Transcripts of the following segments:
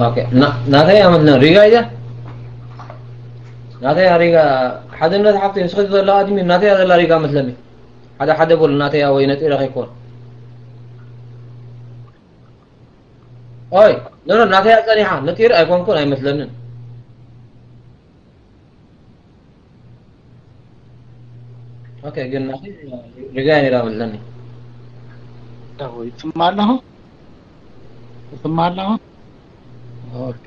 ኦኬ፣ ና-፣ ናተይ ኣመትና ሪጋ እያ። ናተይ ሪጋ ሓድነት ሓፍቲ ንስኺ ዘሎ ኣድሚ ናተይ ዘላ ሪጋ መስለኒ። ሓደ ሓደ በሉ ናተይ ወይ ነጢረ ከይኮን። ኦይ፣ ኖ፣ ኖ፣ ናተይ ጸኒሓ፣ ነጢረ ኣይኮንኩን ኣይመስለንን። ኦኬ፣ ግን ናተይ ሪጋ ነይራ መስለኒ። ይስማ ኣለኹ? ይስማ ኣለኹ? ኦኬ።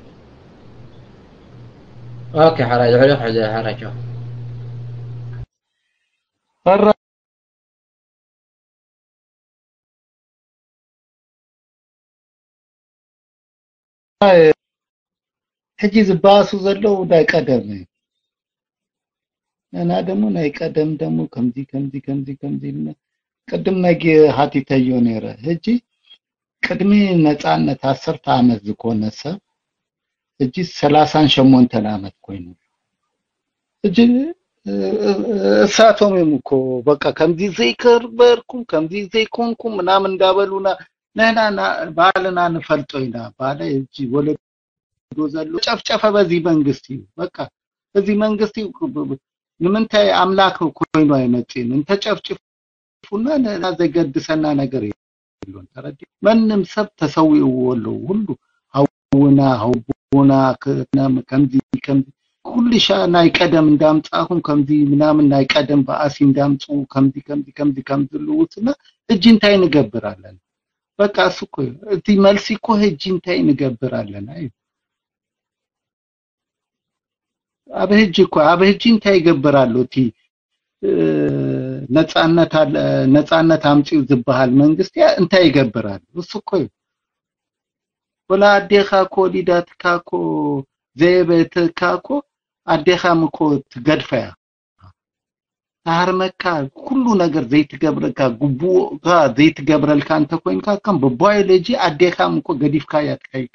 ኦኬ፣ ሓራይ፣ ድሕሪ ሕዚ ሓራይ፣ ቻው። ሕራይ፣ ሕጂ ዝበኣሱ ዘለዉ ናይ ቀደም እዩ። እና ደሞ ናይ ቀደም ደሞ ከምዚ፣ ከምዚ፣ ከምዚ፣ ከምዚ ኢልና ቅድም ነጊ ሓቲተዮ ነይረ። ሕጂ ቅድሚ ነጻነት ዓሰርተ ዓመት ዝኾነ ሰብ፣ ሕጂ ሰላሳን ሸሞንተን ዓመት ኮይኑ። ሕጂ፣ እ-፣ እ-፣ እሳቶም እዮም እኮ፣ በቃ፣ ከምዚ ዘይከበርኩም፣ ከምዚ ዘይኮንኩም ምናምን እንዳበሉና፣ ንሕና ና-፣ ባዕልና ንፈልጦ ኢና። ባዕለ ሕጂ ወለዶ ዘሎ ጨፍጨፈ በዚ መንግስቲ እዩ። በቃ፣ እዚ መንግስቲ ብ-፣ ብ-፣ ንምንታይ ኣምላክ ኮይኑ ኣይመጽእን? እንተጨፍጭፉና ንሕና ዘገድሰና ነገር የሎን። ተረዲ? መንም ሰብ ተሰዊእዎ ኣለዉ። ሁሉ ሃውና፣ ሃውቦና፣ ከ-፣ ከምዚ፣ ከምዚ፣ ኩሉ ሻ ናይ ቀደም እንዳምጻኹም፣ ከምዚ ምናምን ናይ ቀደም በኣሲ እንዳምጽኡ፣ ከምዚ፣ ከምዚ፣ ከምዚ፣ ከምዚ ኣለዉ። ስና ሕጂ እንታይ ንገብር ኣለና? በቃ፣ እሱ እኮ እዩ። እቲ መልሲ እኮ ሕጂ እንታይ ንገብር ኣለና እዩ። ኣብ ሕጂ እኮ፣ ኣብ ሕጂ እንታይ ይገብር ኣሎ? እቲ፣ እ፣ ነጻነት ኣለ-፣ ነጻነት ኣምጺኡ ዝበሃል መንግስቲ እንታይ ይገብር ኣሎ? እሱ እኮ እዩ። ወላ ኣዴኻ እኮ ወሊዳትካ እኮ ዘየበተካ እኮ ኣዴኻ እኮ ትገድፋ እያ። ትሃርመካ፣ ኩሉ ነገር ዘይትገብረልካ፣ ግቡእካ ዘይትገብረልካ እንተኮይንካ፣ ከም ብባዮሎጂ ኣዴኻ እኮ ገዲፍካያ ትኸይድ።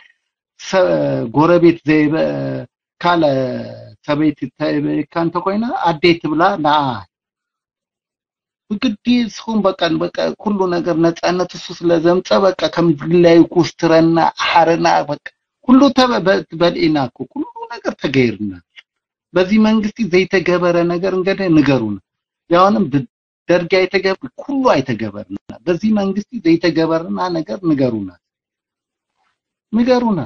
ሰ-፣ ጎረቤት ዘይበ-፣ ካልእ ሰበይቲ ተይበየካ እንተኮይና፣ ኣደይ ትብላ ንዓ። ብግዲ ንስኹም በቃ፣ በቃ ኩሉ ነገር ነጻነት እሱ ስለ ዘምጸ፣ በቃ ከም ድላዩ ኩስትረና፣ ሓረና፣ በቃ ኩሉ ተበ-፣ በ-፣ በልዒና እኮ፣ ኩሉ ነገር ተገይርና። በዚ መንግስቲ ዘይተገበረ ነገር እንግዲህ ንገሩና። ያውንም ብደርጊ ኣይተገብ-፣ ኩሉ ኣይተገበርና። በዚ መንግስቲ ዘይተገበርና ነገር ንገሩና። ንገሩና።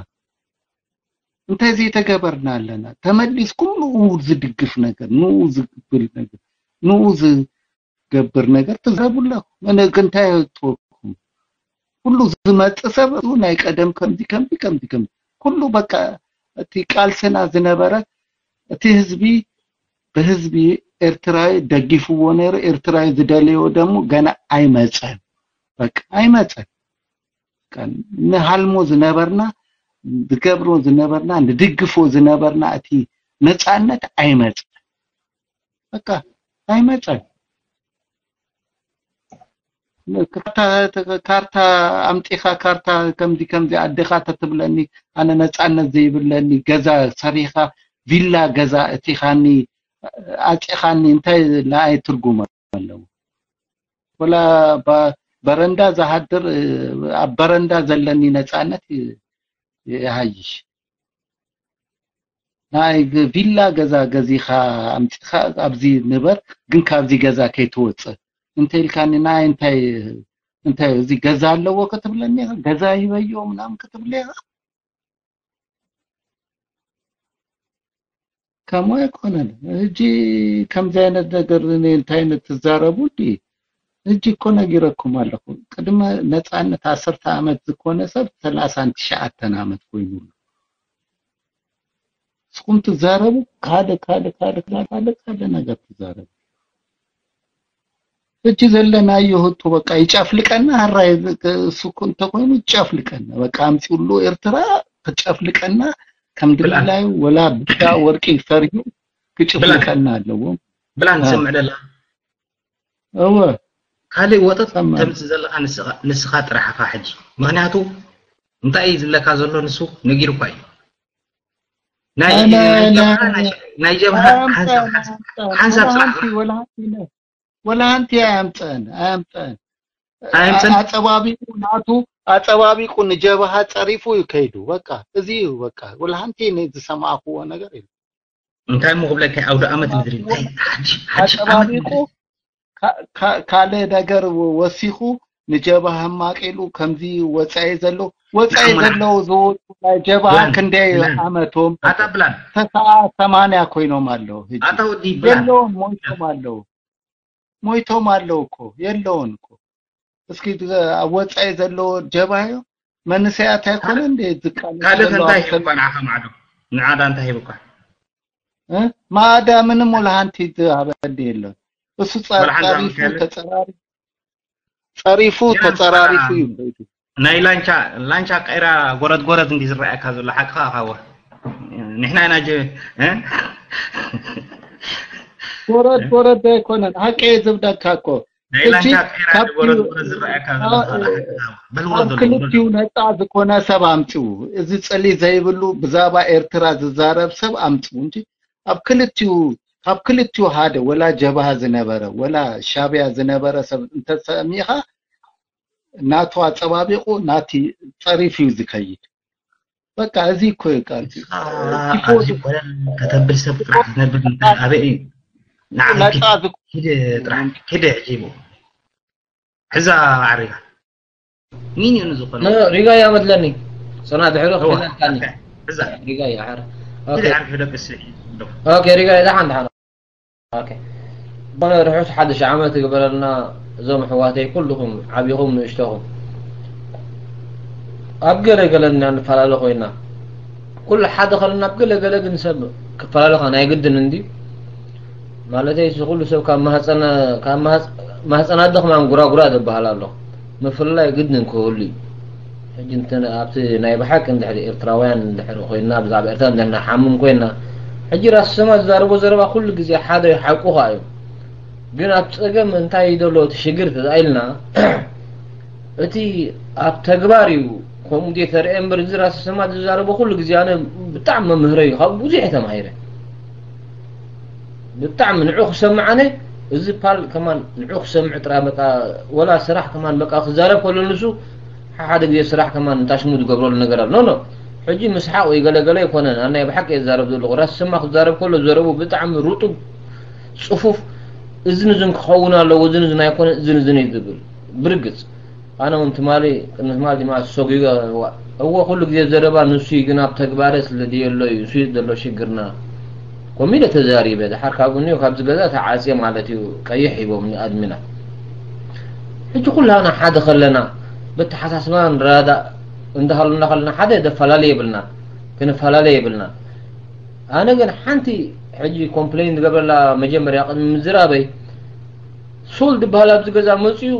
እንታይ ዘይተገበርና ኣለና? ተመሊስኩም ንኡ ዝድግፍ ነገር፣ ንኡ ዝብል ነገር፣ ንኡ ዝገብር ነገር ትዛረቡ ኣለኹም። መን እንታይ የጥወኩም? ኩሉ ዝመጽእ ሰብ ናይ ቀደም ከምዚ፣ ከምዚ፣ ከምዚ፣ ከምዚ። ኩሉ በቃ እቲ ቃልስና ዝነበረ፣ እቲ ህዝቢ ብህዝቢ ኤርትራዊ ደጊፍዎ ነይሩ፣ ኤርትራዊ ዝደለዮ ደሞ ገና ኣይመጸን። በቃ ኣይመጸን። በቃ ንሃልሞ ዝነበርና፣ ዝገብሮ ዝነበርና፣ ንድግፎ ዝነበርና እቲ ነጻነት ኣይመጸን። በቃ ኣይመጸን። ካርታ፣ ካርታ ኣምጺኻ፣ ካርታ ከምዚ ከምዚ ኣዴኻ ተትብለኒ፣ ኣነ ነጻነት ዘይብለኒ፣ ገዛ ሰሪኻ ቪላ ገዛ እቲኻኒ፣ ኣጺኻኒ፣ እንታይ ንኣይ ትርጉም ኣለዎ? ወላ ባ-፣ በረንዳ ዝሃድር፣ ኣብ በረንዳ ዘለኒ ነጻነት ይ-፣ ይሃይሽ። ናይ ግ-፣ ቪላ ገዛ ገዚኻ ኣምጺኻ ኣብዚ ንበር፣ ግን ካብዚ ገዛ ከይትወጽእ እንተ ኢልካኒ፣ ናይ እንታይ፣ እንታይ እዚ ገዛ ኣለዎ ክትብለኒ ኢኻ? ገዛ ሂበዮ ምናምን ክትብለኒ ኢኻ? ከምኡ ኣይኮነን። ሕጂ ከምዚ ዓይነት ነገር ን-፣ እንታይ ንትዛረቡ እንዲ? ሕጂ እኮ ነጊረኩም ኣለኹ። ቅድመ ነጻነት ዓሰርተ ዓመት ዝኾነ ሰብ ሰላሳን ትሽዓተን ዓመት ኮይኑ ኣሎ። ንስኹም ትዛረቡ ካልእ፣ ካልእ፣ ካልእ፣ ካልእ፣ ካልእ፣ ካልእ ነገር ትዛረቡ። ሕጂ ዘለናዮ ህቶ በቃ ይጨፍልቀና፣ ሕራይ እሱ እኮ እንተኮይኑ ይጨፍልቀና። በቃ ኣምጺኡሉ ኤርትራ ክጨፍልቀና፣ ከም ብላን። ድላዩ ወላ ብዳ ወርቂ ሰሪሑ ብላን። ክጭፍልቀና ኣለዎ። ብላን አ። ትሰምዕ ደላ? እወ። ካልእ ወጠጥ ሰማን። ተምጽእ ዘለኻ ንስኻ፣ ንስኻ ጥራሕ ኢኻ ሕጂ። ምኽንያቱ እንታይ እዩ ዝብለካ ዘሎ ንሱ ነጊሩኳ እዩ። ናይ፣ ናይ፣ ናይ ጀብሃ፣ ናይ፣ ናይ ጀብሃ ኣምጻ-፣ ሓንሳብ፣ ሓንሳብ፣ ኣምጻ-፣ ሓንሳብ ወላ ጽናሕ። ሓንቲ፣ ወላ ሓንቲ ነ-፣ ወላ ሓንቲ ኣያምጸን፣ ኣያምጸን። ኣያምጸን? ኣ-፣ ኣጸባቢቑ ናቱ፣ ኣጸባቢቁ ንጀብሃ ጸሪፉ እዩ ከይዱ። በቃ እዚ እዩ በቃ። ወላ ሓንቲ እኔ ዝሰማዕኩዎ ነገር የለን። እንታይ እሞ ክብለካ፣ ኣውደ ኣመት ምድሪ እንታይ ሓጂ ሓጂ ኣመት ኣጸባቢቁ ምድሪ። ካ- ካ- ካልእ ነገር ወሲኹ ንጀብሃ ማቂሉ ከምዚ ወጻኢ ዘለዉ ወጻኢ ንዓሙና። ዘለዉ ዝወጡ ናይ ጀብሃ ብላን፣ ክንደይ ብላን። ዓመቶም ኣታ ብላን ተስዓ ሰማንያ ኮይኖም ኣለዉ። ሕጂ ኣታ ወዲ ብላን የለውን ሞይቶም ኣለዉ። ሞይቶም ኣለዉ እኮ የለውን እኮ። እስኪ ድ- ኣብ ወጻኢ ዘለዉ ጀብሃ እዮም መንእሰያት ኣይኮነ እንዴ ዝቃለሱ ካልእ ዘለዉ እንታይ ኣብ ሰብ ሂብኳ ንዓኻ ማዕዶ? ንዓዳ እንታይ ሂብኳ? እ? ማዕዳ ምንም ወላ ሓንቲ ዝሃበ እንዲ የለን። እሱ ጸ- ወላ ሓንቲ ጸሪፉ ኣምካለ? ተጸራሪ ጸሪፉ ያ ተጸራሪፉ እዩ ከይዱ። ናይ ላንቻ ላንቻ ቀይራ ጎረድ ጎረድ እንዲ ዝረኣየካ ዘሎ ሓቅኻ ኣኻወ። ንሕና ኢና ጀ እ? ጎረድ ጎረድ ኣይኮነን ሓቂ እየ ዝብለካ እኮ። ናይ ሕጂ ላንቻ ቀይራ ካብ ጎረድ ዩ- ጎረድ ዝረኣየካ ዘሎ አ- ሓቅኻ። በል ኣብ ውረድ ኣሎ፣ ውረድ ክልቲኡ ኣሎ። ነጻ ዝኾነ ሰብ ኣምጽኡ። እዚ ጽሊ ዘይብሉ ብዛዕባ ኤርትራ ዝዛረብ ሰብ ኣምጽኡ እንጂ ኣብ ክልቲኡ ካብ ክልቲኡ ሓደ ወላ ጀብሃ ዝነበረ ወላ ሻብያ ዝነበረ ሰብ እንተሰሚኻ ናቱ ኣጸባቢቑ ናቲ ጸሪፉ እዩ ዝከይድ። በቃ እዚ እኮ እዩ ቃል ንስኻ ቲፎ ኣብዚ ኮለል ከተብል ሰብ ጥራሕ ክትነብር እንታይ ኣበይ እዩ? ንዓኺ ነጻ ኪድ ጥራሕ ኪድ ዕጂቡ ሕዛ ዓሪጋ ሚን እዩ ዝኾነ ሪጋ እያ መድለኒ። ጽና ድሕሪ እዋ፣ ክሕዘካኒ። ሕዛ ሪጋ እያ ሓረ። ኪድ ኦኬ ዓርፊ ደቅስ ኦኬ ሪጋ እያ ደሓን ደሓን። ኦኬ ዝኾነ ርሑስ ሓድሽ ዓመት ይግበረልና። እዞም ኣሕዋተይ ኩልኹም ዓቢኹም ንእሽተኹም ኣብ ገለ ገለ ኢና ንፈላለ ኮይና ኩሉ ሓደ ከለና ኣብ ገለ ገለ ግን ሰብ ክፈላለኻ ናይ ግድን እንዲ ማለተይ እዚ ኩሉ ሰብ ካብ ማህፀነ ካብ ማህፅ- ማህፀን ኣደ ከማን ጉራጉራ ዝበሃል ኣሎ ምፍልላይ ግድን ክህሉ እዩ። ሕጂ እንተ ኣብቲ ናይ ብሓቂ እንድሕሪ ኤርትራውያን እንድሕሪ ኮይና ብዛዕባ ኤርትራ እንድሕሪ ንሓምም ኮይና ሕጂ ራስ ሰማ ዝዛረቦ ዘረባ ኩሉ ግዜ ሓደ ሓቁ ኸኣ እዩ። ግን ኣብ ጸገም እንታይ እዩ ዘሎ እቲ ሽግር ተዛኢልና እቲ ኣብ ተግባር እዩ ከምኡ ጌ ተርኤ እምበር እዚ ራስ ሰማ ዝዛረቦ ኩሉ ግዜ ኣነ ብጣዕሚ መምህረ እዩ ካብ ብዙሕ ተማሂረ ብጣዕሚ ንዑ ክሰምዕ ኣነ እዚ ፓል ከማን ንዑ ክሰምዕ ጥራ በቃ ወላ ስራሕ ከማን በቃ ክዛረብ ከሎ ንሱ ሓደ ግዜ ስራሕ ከማን እንታሽሙ ዝገብረሉ ነገር ኣሎ ኖ ሕጂ ምስሓቅ ወይ ገለገለ ኣይኮነን ኣናይ ብሓቂ የዛረብ ዘለኹ ራስ ሰማ ክዛረብ ከሎ ዘረቡ ብጣዕሚ ሩጡብ ጽፉፍ እዝን እዝን ክኸውን ኣለዎ እዝን እዝን ኣይኮነን እዝን እዝን እዩ ዝብል ብርግጽ ኣነ እውን ትማሊ ቅድሚ ትማሊ ድማ ሰጒገ እወ ኩሉ ግዜ ዘረባ ንሱ እዩ ግን ኣብ ተግባረ ስለ ድየሎ እዩ እሱ እዩ ዘሎ ሽግርና ኮሚደ ተዛሪበ ድሓር ካብኡ እኒኦ ካብዚ ገዛ ተዓፅየ ማለት እዩ ቀይሕ ሂቦምኒ ኣድሚና ሕጂ ኩላና ሓደ ከለና በተሓሳስባ ንረዳእ እንዳሃሉና ከለና ሓደ ደፈላለ የብልና ክንፈላለ የብልና ኣነ ግን ሓንቲ ሕጂ ኮምፕሌን ዝገብረላ መጀመርያ ቅድሚ ምዝራበይ ሶል ዝበሃል ኣብዚ ገዛ መፅዩ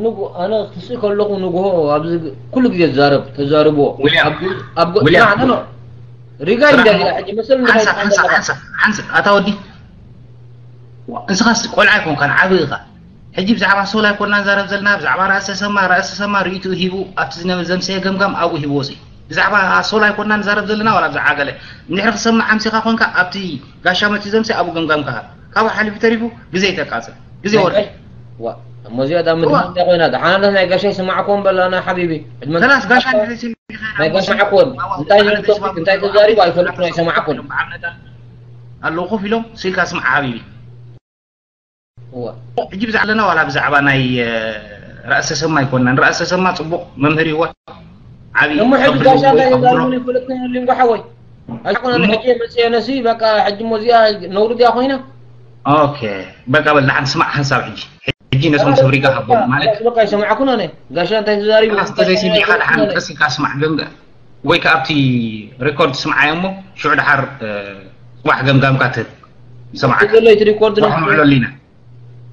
ንጉ ኣነ ክስእ ከለኹ ንግሆ ኣብዚ ኩሉ ግዜ ዛረብ ተዛርቦ ዊልያም፣ ኣብ ኣብ ዊልያም። ማዕነ ነው ሪጋ ስራሕ እንደ ነው። ሕጂ መሰል ሓንሳብ ሓንሳብ ሓንሳብ ሓንሳብ ኣታ ወዲ ንስኻስ ቆልዓ ኣይኮንካን ዓብይ ኢኻ ሕጂ ብዛዕባ ሶል ኣይኮንና ንዛረብ ዘለና ብዛዕባ ራእሲ ሰማ ራእሲ ሰማ ርእይትኡ ሂቡ ኣብቲ ዝነበ ዘምሰየ ገምጋም ኣብኡ ሂብዎ ሲ ብዛዕባ ሶል ኣይኮንና ንዛረብ ዘለና ዋላ ብዛዕባ ገለ እንድሕሪ ክሰምዕ ኣምሲኻ ኮንካ ኣብቲ ጋሻ መፂ ዘምሰ ኣብኡ ገምጋምካ ሃብ ካብኡ ሓሊፉ ተሪፉ ግዜ ይተቃፅል ግዜ ወርሒ ዋ እሞ እዚኣ ዳ ምድሪ እንታይ ኮይና ደሓና ናይ ጋሻ ይስማዕኩም በላና ሓቢቢ ዕድመ ከላስ ጋሻ ናይ ጋሻ ሓኮን እንታይ ዝብል ቶፒክ እንታይ ተዛሪቡ ኣይፈልጥን ኣይሰማዕኩን ኣለዉ ኮፍ ኢሎም ስኢልካ ስማዕ ሓቢቢ እዋ ሕጂ ብዛዕባ ኣለና ዋላ ብዛዕባ ናይ ራእሲ ሰማ ኣይኮናን ራእሲ ሰማ ፅቡቅ መምህር ይዋ ዓብዪ እሞ ሕጂ ከብር ጋሻ እንታይ ይዋ ተዛሪቡ ይፈልጥን ልንጎ ሓወይ ኣይኮነ ሕጂ መፅየ ነሲ በቃ ሕጂ ሞ እዚኣ ነውሪ ድያ ኮይና ኦኬ በቃ በል ንዓን ስማዕ ሓንሳብ ሕጂ ሕጂ ነቶም ሰብ ሪጋ ሃቦም ማለት በቃ ይሰማዕኩን ኣነ ጋሻ እንታይ ተዛሪቡ ራስ ተዘይሰሚዕካ ድሓን ቀስ ኢልካ ስማዕ ገምገ ወይ ከዓ ኣብቲ ሬኮርድ ስምዓዮ እሞ ሽዑ ድሓር እ፣ ጽባሕ ገምጋምካ ትህብ ሰማዕካ ዘሎ እቲ ሪኮርድ ጽባሕ ንውዕለሉ ኢና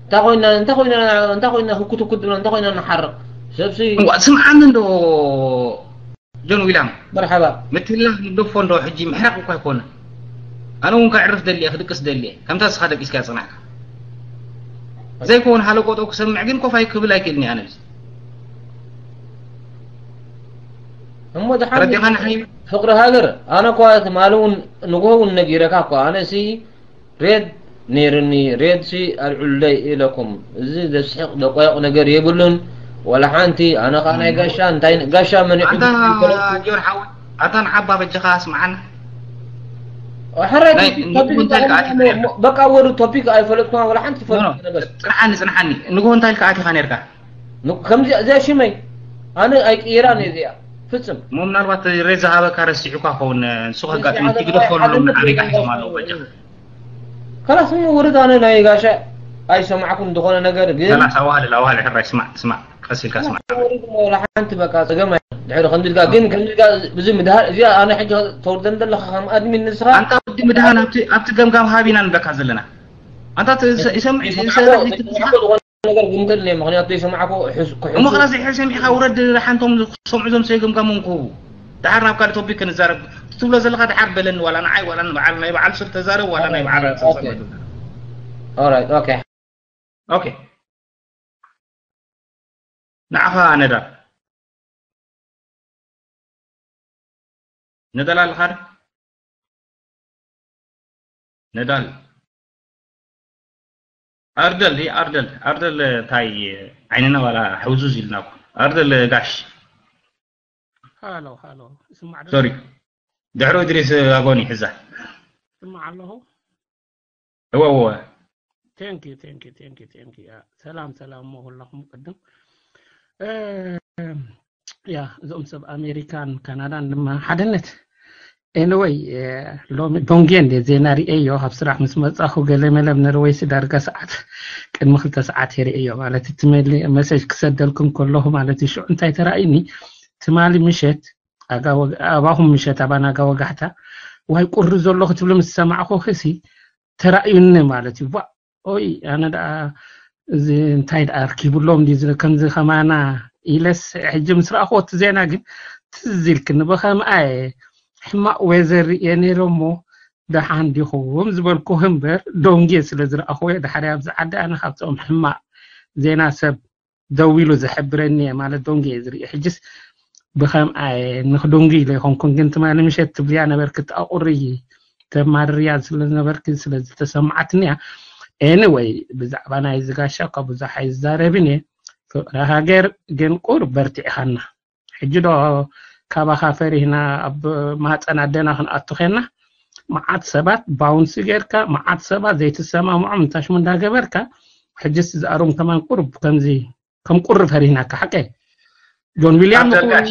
እንታይ ኮይና እንታይ ኮይና እንታይ ኮይና ህኩት ህኩት ድብሎ እንታይ ኮይና ንሓርቕ ሰብሲ እዋ፣ ስምዓኒ እንዶ ጆን ዊላም መርሓባ ምትላፍ ንደፎ እንዶ ሕጂ ምሕራቕ እኳ ኣይኮነ ኣነ እውን ከዕርፍ ደልየ ክድቅስ ደልየ ከምታ ስኻ ደቂስካ ጽናሕካ ዘይኮውን ሃለቆጦ ክሰምዕ ግን ኮፍ ኣይክብል ኣይክእልን እየ ኣነ እሞ ድሓን ረዲኻ ንሕኒ ፍቅሪ ሃገር ኣነ እኳ ትማሊ እውን ንግሆ እውን ነጊረካ እኳ ኣነ ሲ ሬድ ነይርኒ ሬድ ሲ ኣልዕሉለይ ኢለኩም እዚ ዘስሕቕ ደቋይቕ ነገር የብሉን ወላ ሓንቲ። ኣነ ከዓ ናይ ጋሻ እንታይ ጋሻ መን ኣንታ ጆን ሓዊ ኣታ ንዓባ በጀኻ ስምዓና። ሕራይ ቶፒክ በቃ ወሩ ቶፒክ ኣይፈለጥኩ። ወላ ሓንቲ ፈለጥኩ። ጽንሓኒ ጽንሓኒ ንግሆ እንታይ ኢልካ ኣቲኻ ነርካ? ከምዚ እዚኣ ሽመይ ኣነ ኣይቅይራን እየ እዚኣ ፍጽም። እሞ ምናልባት ሬት ዝሃበካ ረሲዑካ ኸውን። ንሱ ከጋጥም ትግደፈሉ ዓሪቃ ሒዞም ኣለዉ በጃ። ከላስ እሞ ወረድ ኣነ ናይ ጋሻ ኣይሰማዕኩም ዝኾነ ነገር ግን ከላስ ኣዋህልል ኣዋህልል ሕራይ ስማዕ ስማዕ ቀስ ኢልካ ስማዕ። ወረድ እሞ ወላ ሓንቲ በቃ ጸገም ኣይ ድሕሪ ከምዚ ኢልካ ግን ከምዚ ኢልካ ብዙ ምድሃር እዚኣ ኣነ ሕጂ ተውርደን ዘለኻ ከም ኣድሚን ንስኻ ኣንታ ወዲ ምድሃን ኣብቲ ኣብቲ ገምጋም ሃቢና ንብለካ ዘለና ኣንታ ይሰምዕ ይሰምዕ ነገር ግምተል ነይ ምክንያቱ ዘይሰማዕኮ እሞ ክላስ ድሕሪ ሰሚዕካ ውረድ ሓንቶም ክሰምዑ ዞም ሰይገምጋሞም ክህቡ ድሓር ናብ ካልእ ቶፒክ ክንዛረብ ትብሎ ዘለካ ድሓር በለኒ ዋላ ንዓይ ዋላ ንበዓል ናይ በዓል ሱር ተዛረብ ዋላ ናይ በዓል ኦራይት ኦኬ ኦኬ ንዓኻ ነዳ ነዳል ኣለኻ ዶ ነዳል ኣርደል ዲ ኣርደል ኣርደል እንታይ ዓይንና ዋላ ሕውዙዝ ኢልና እኮ ኣርደል ጋሽ ሃሎ ሃሎ ይስማዕ ዶ ሶሪ ድሕሮ እድሪስ ኣጎኒ ሕዛ ይስማዕ ኣለኹ እወ እወ thank you thank you thank you thank you ሰላም ሰላም ሞ ሁላኹም ቅድም ያ እዞም ሰብ ኣሜሪካን ካናዳን ድማ ሓደነት anyway ሎሚ ዶንጌ እንደ ዜና ሪኤዮ ካብ ስራሕ ምስ መጻኹ ገለ መለ ኣብ ነርወይሲ ዳርጋ ሰዓት ቅድሚ ክልተ ሰዓት የርእዮ ማለት እቲ መሰጅ ክሰደልኩም ከለኹ ማለት እዩ ሽዑ እንታይ ተራእዩኒ ትማሊ ምሸት ኣባኹም ምሸት ኣባና ኣጋ ወጋሕታ ዋይ ቁሪ ዘሎ ክትብሉ ምስ ሰማዕኹ ክሲ ተራእዩኒ ማለት እዩ ኦይ ኣነ ደኣ እዚ እንታይ ደኣ ኣርኪብሎም ድዩ ከምዚ ከማና ኢለስ ሕጂ ምስ ረኣኽዎ እቲ ዜና ግን ትዝ ኢልክኒ ብኸምኣ እየ ሕማቕ ዌዘር ርእየ ነይረ እሞ ደሓን ዲኹም ዝበልኩ እምበር ዶንጌ ስለ ዝረኣኽዎ እየ ድሓር ኣብዚ ዓዲ ኣነ ካብቶም ሕማቕ ዜና ሰብ ደው ኢሉ ዘሕብረኒ እየ ማለት ዶንጌ እየ ዝርኢ ሕጅስ ብኸምኣ እየ ንክዶንጉ ኢለ ይኾንኩን ግን ትማሊ ምሸት ትብልያ ነበርኪ ተኣቑርይ ተማርርያ ስለዝነበርኪ ስለዝተሰማዓትኒ እያ anyway ብዛዕባ ናይ ዝጋሻ እኳ ብዙሕ ኣይዛረብን እየ ፍቕሪ ሃገር ግን ቁር በርቲዕኻና ሕጂ ዶ ካባኻ ፈሪህና ኣብ ማፀን ኣደና ክንኣቱ ኸና መዓት ሰባት bounce ጌርካ መዓት ሰባት ዘይትሰማምዖም እንታሽሙ እንዳገበርካ ሕጅስ ዝኣሮም ከማን ቁርብ ከምዚ ከም ቁሪ ፈሪህናካ ሓቀይ ጆን ዊልያም ይኹን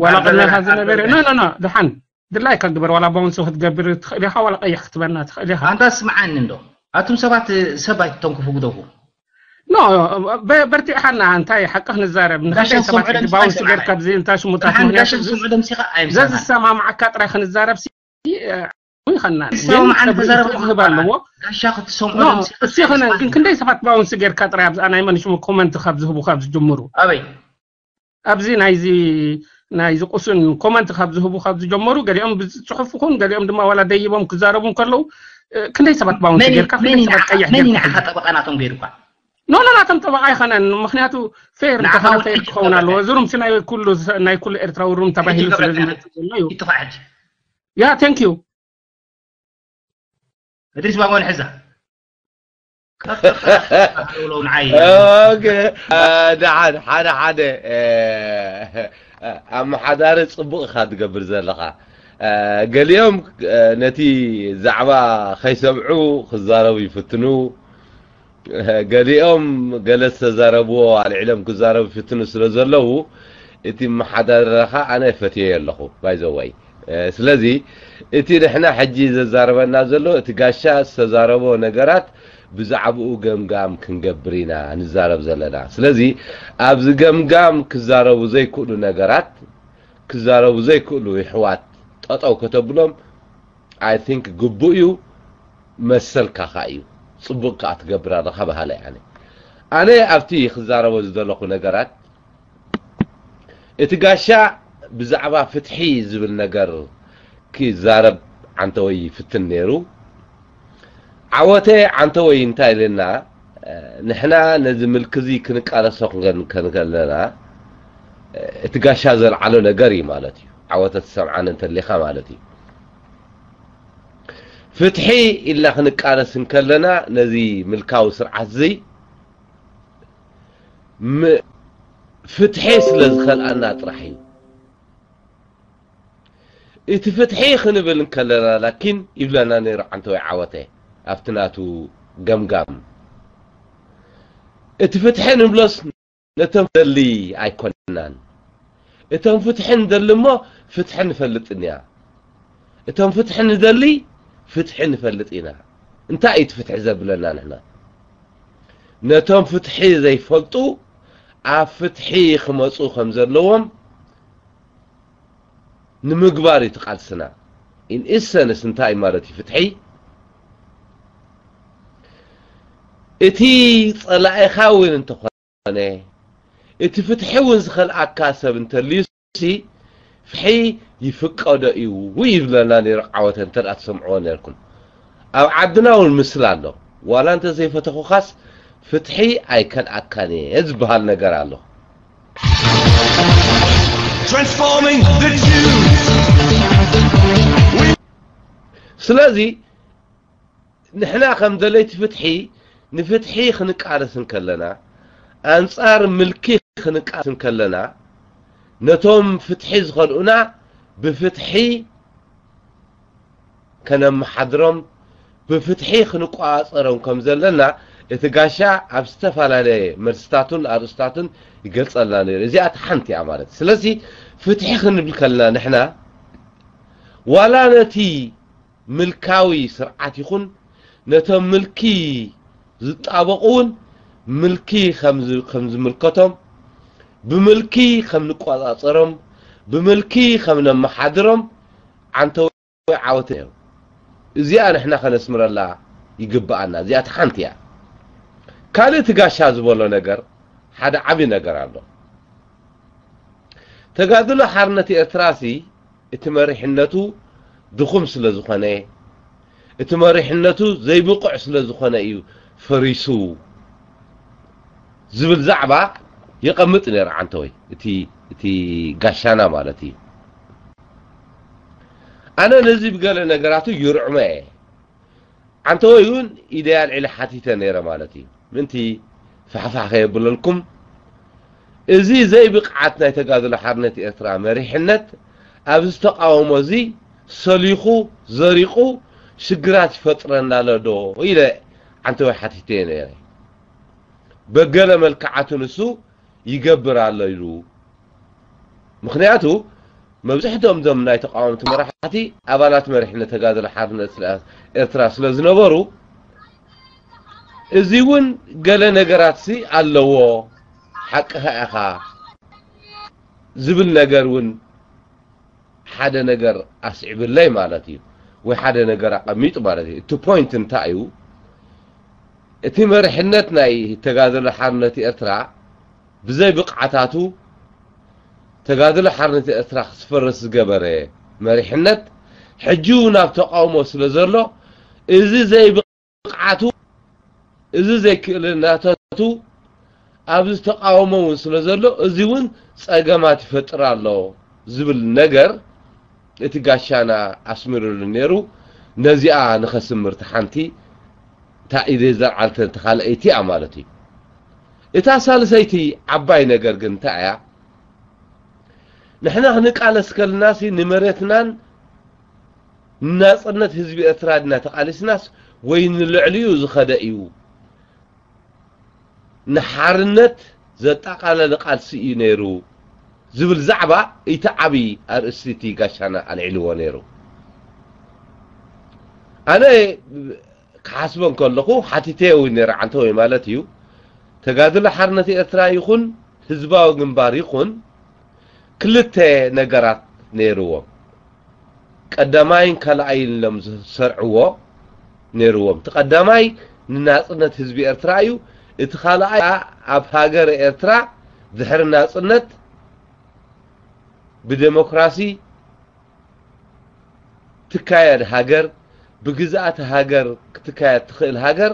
ዋላ ቅድመኻ ዝነበረ ኖ ኖ ኖ ድሓን ድላይካ ግበር ዋላ bounce ክትገብር ትኽእል ኢኻ ዋላ ቀይሕ ክትበና ትኽእል ኢኻ ኣንታ ስምዓኒ እንዶ ኣቱም ሰባት ሰብ ኣይትተንክፉ ግደፉ ኖ በርቲዕኻና እንታይ ሓቂ ክንዛረብ ንክልተ ሰባት ሕጂ bounce ጌርካ ብዚ እንታይ ሽሙታት ምክንያቱ ዘዝሰማምዓካ ጥራይ ክንዛረብ ይኸና ዝህብ ኣለዎ እሲ ኸነ ግን ክንደይ ሰባት bounce ጌርካ ጥራይ ኣብዛ ናይ መንሽሙ comment ካብ ዝህቡ ካብ ዝጅምሩ ኣበይ ኣብዚ ናይዚ ናይዚ ቁሱን comment ካብ ዝህቡ ካብ ዝጀመሩ ገሊኦም ብፅሑፍ ይኹን ገሊኦም ድማ ዋላ ደይቦም ክዛረቡ ከለዉ ክንደይ ሰባት bounce ጌርካ ክንደይ ሰባት ቀይሕ ጌርካ ጠበቃ ናቶም ገይሩካ ኖ ኖ ናቶም ጠበቃ ይኸነን ምክንያቱ fair እንተኾነ fair ክኸውን ኣለዎ እዚ ሩምሲ ናይ ኩሉ ናይ ኩሉ ኤርትራዊ ሩም ተባሂሉ ስለ ዝመፅእ ዘሎ እዩ ያ thank you እድሪስ ባጎን ሕዛ ደሓን ሓደ ሓደ ኣመሓዳሪ ፅቡቕ ኢኻ ትገብር ዘለኻ ገሊኦም ነቲ ዛዕባ ከይሰምዑ ክዛረቡ ይፍትኑ ገሊኦም ገለ ዝተዛረብዎ ኣልዒሎም ክዛረቡ ይፍትኑ ስለ ዘለዉ እቲ መሓዳድራኻ ኣነ ፈትየዮ ኣለኹ ባይዘወይ ስለዚ እቲ ንሕና ሕጂ ዘዛርበና ዘሎ እቲ ጋሻ ዝተዛረቦ ነገራት ብዛዕባኡ ገምጋም ክንገብር ኢና ንዛረብ ዘለና ስለዚ ኣብዚ ገምጋም ክዛረቡ ዘይክእሉ ነገራት ክዛረቡ ዘይክእሉ ይሕዋት ጠጠው ከተብሎም I think ግቡእ እዩ መሰልካ ከኣ እዩ ጽቡቕ ከኣ ትገብር ኣለኻ በሃላይ ኣነ ኣነ ኣብቲ ክዛረቦ ዝደለኹ ነገራት እቲ ጋሻ ብዛዕባ ፍትሒ ዝብል ነገር ክዛረብ ዓንተወይ ይፍትን ነይሩ ዓወተ ዓንተወይ እንታይ ኢልና ንሕና ነዚ ምልኪ እዚ ክንቃለሶ ክንከለና እቲ ጋሻ ዘልዓሎ ነገር እዩ ማለት እዩ ዓወተ ትሰምዓኒ እንተሊኻ ማለት እዩ ፍትሒ ኢልና ክንቃለስ እንከለና ነዚ ምልካዊ ስርዓት እዚ ፍትሒ ስለ ዝኸልኣና ጥራሕ እዩ። እቲ ፍትሒ ክንብል እንከለና ላኪን ይብለና ነይሩ ዓንተወይ ዓወተ ኣብቲ ናቱ ገምጋም። እቲ ፍትሒ ንብሎስ ነቶም ደሊ ኣይኮናን። እቶም ፍትሒ ንደሊ እሞ ፍትሒ ንፈልጥን እያ። እቶም ፍትሒ ንደሊ ፍትሒ ንፈልጥ ኢና። እንታይ እዩ እቲ ፍትሒ ዘብለና ንሕና? ነቶም ፍትሒ ዘይፈልጡ ኣብ ፍትሒ ክመፁ ከም ዘለዎም ንምግባር እዩ ትቃልስና። In essence እንታይ ማለት እዩ ፍትሒ? እቲ ጸላኢኻ እውን እንተኾነ እቲ ፍትሒ እውን ዝኸልኣካ ሰብ እንተልዩሲ ፍትሒ ይፍቀዶ እዩ ይብለና ነይሩ። ዓወተ እንተ ደኣ ትሰምዕዎ ነርኩም ኣብ ዓድና እውን ምስላ ኣሎ። ዋላ እንተ ዘይፈተኹኻስ ፍትሒ ኣይከልኣካን እየ ዝበሃል ነገር ኣሎ። Transforming the Jews. ስለዚ ንሕና ከም ደለይቲ ፍትሒ ንፍትሒ ክንቃለስ እንከለና ኣንጻር ምልኪ ክንቃለስ እንከለና ነቶም ፍትሒ ዝኸልኡና ብፍትሒ ከነመሓድሮም ብፍትሒ ክንቆጻጸሮም ከም ዘለና እቲ ጋሻ ኣብ ዝተፈላለየ መልስታቱን ኣርእስታቱን ይገልጸልና ነይሩ። እዚኣ እቲ ሓንቲ እያ ማለት። ስለዚ ፍትሒ ክንብል ከለና ንሕና ዋላ ነቲ ምልካዊ ስርዓት ይኹን ነቶም ምልኪ ዝጣበቑ እውን ምልኪ ከም ዝ- ከም ዝምልከቶም ብምልኪ ከም ንቆጻጸሮም ብምልኪ ከም ነመሓድሮም ዓንተወይ ዓወተ እዮም። እዚኣ ንሕና ከነስምረላ ይግብኣና። እዚኣ እቲ ሓንቲ እያ። ካልእ እቲ ጋሻ ዝበሎ ነገር ሓደ ዓቢ ነገር ኣሎ። ተጋድሎ ሓርነት ኤርትራሲ እቲ መሪሕነቱ ድኹም ስለ ዝኾነ እቲ መሪሕነቱ ዘይብቑዕ ስለ ዝኾነ እዩ ፈሪሱ ዝብል ዛዕባ የቐምጥ ነይሩ ዓንተወይ እቲ እቲ ጋሻና ማለት እዩ። ኣነ ነዚ ብገለ ነገራቱ ይርዕሞ እየ። ዓንተወይ እውን ኢደይ ኣልዒለ ሓቲተ ነይረ ማለት እዩ። ምእንቲ ፋሕፋሕ ከየብለልኩም እዚ ዘይብቕዓት ናይ ተጋድሎ ሓርነት ኤርትራ መሪሕነት ኣብዚ ተቃውሞ እዚ ሰሊኹ ዘሪቑ ሽግራት ይፈጥረና ኣሎ ዶ ኢለ ዓንተወይ ሓቲተዮ ነይረ። በገለ መልክዓቱ ንሱ ይገብር ኣሎ ኢሉ። ምኽንያቱ መብዝሕቶም እዞም ናይ ተቃወምቲ መራሕቲ ኣባላት መሪሕነት ተጋድሎ ሓርነት ስለ- ኤርትራ ስለ ዝነበሩ እዚ እውን ገለ ነገራት ሲ ኣለዎ። ሓቅኻ ኢኻ ዝብል ነገር እውን ሓደ ነገር ኣስዒብለይ ማለት እዩ፣ ወይ ሓደ ነገር ኣቐሚጡ ማለት እዩ። እቲ ፖይንት እንታይ እዩ? እቲ መሪሕነት ናይ ተጋድሎ ሓርነት ኤርትራ ብዘይ ብቕዓታቱ ተጋድሎ ሓርነት ኤርትራ ክስፈርስ ዝገበረ መሪሕነት ሕጂ እውን ኣብ ተቃውሞ ስለ ዘሎ እዚ ዘይብቕዓቱ እዚ ዘይክእልነታቱ ኣብዚ ተቃውሞ እውን ስለ ዘሎ እዚ እውን ጸገማት ይፈጥር ኣሎ ዝብል ነገር እቲ ጋሻና ኣስሚሩሉ ነይሩ። ነዚኣ ንኸስምር እቲ ሓንቲ እታ ኢደይ ዘልዓልተን እቲ ካልኣይቲ እያ ማለት እዩ። እታ ሳልሰይቲ ዓባይ ነገር ግን እንታይ እያ? ንሕና ክንቃለስ ከለናሲ ንመሬትናን ንናጽነት ህዝቢ ኤርትራ ድና ተቃሊስናስ ወይ ንልዕሊኡ ዝኸደ እዩ ንሓርነት ዘጠቓለለ ቃልሲ እዩ ነይሩ ዝብል ዛዕባ እቲ ዓብዪ ኣርእስቲ እቲ ጋሻና ኣልዒልዎ ነይሩ። ኣነ ክሓስቦ እንከለኹ ሓቲተዮ እውን ነይረ ዓንተወይ ማለት እዩ። ተጋድሎ ሓርነት ኤርትራ ይኹን ህዝባዊ ግንባር ይኹን ክልተ ነገራት ነይርዎም። ቀዳማይን ካልኣይን ኢሎም ዝሰርዕዎ ነይርዎም። እቲ ቀዳማይ ንናጽነት ህዝቢ ኤርትራ እዩ። እቲ ካልኣይ ኣብ ሃገር ኤርትራ ድሕሪ ናጽነት ብዴሞክራሲ ትካየድ ሃገር፣ ብግዝኣት ሃገር ክትካየድ ትኽእል ሃገር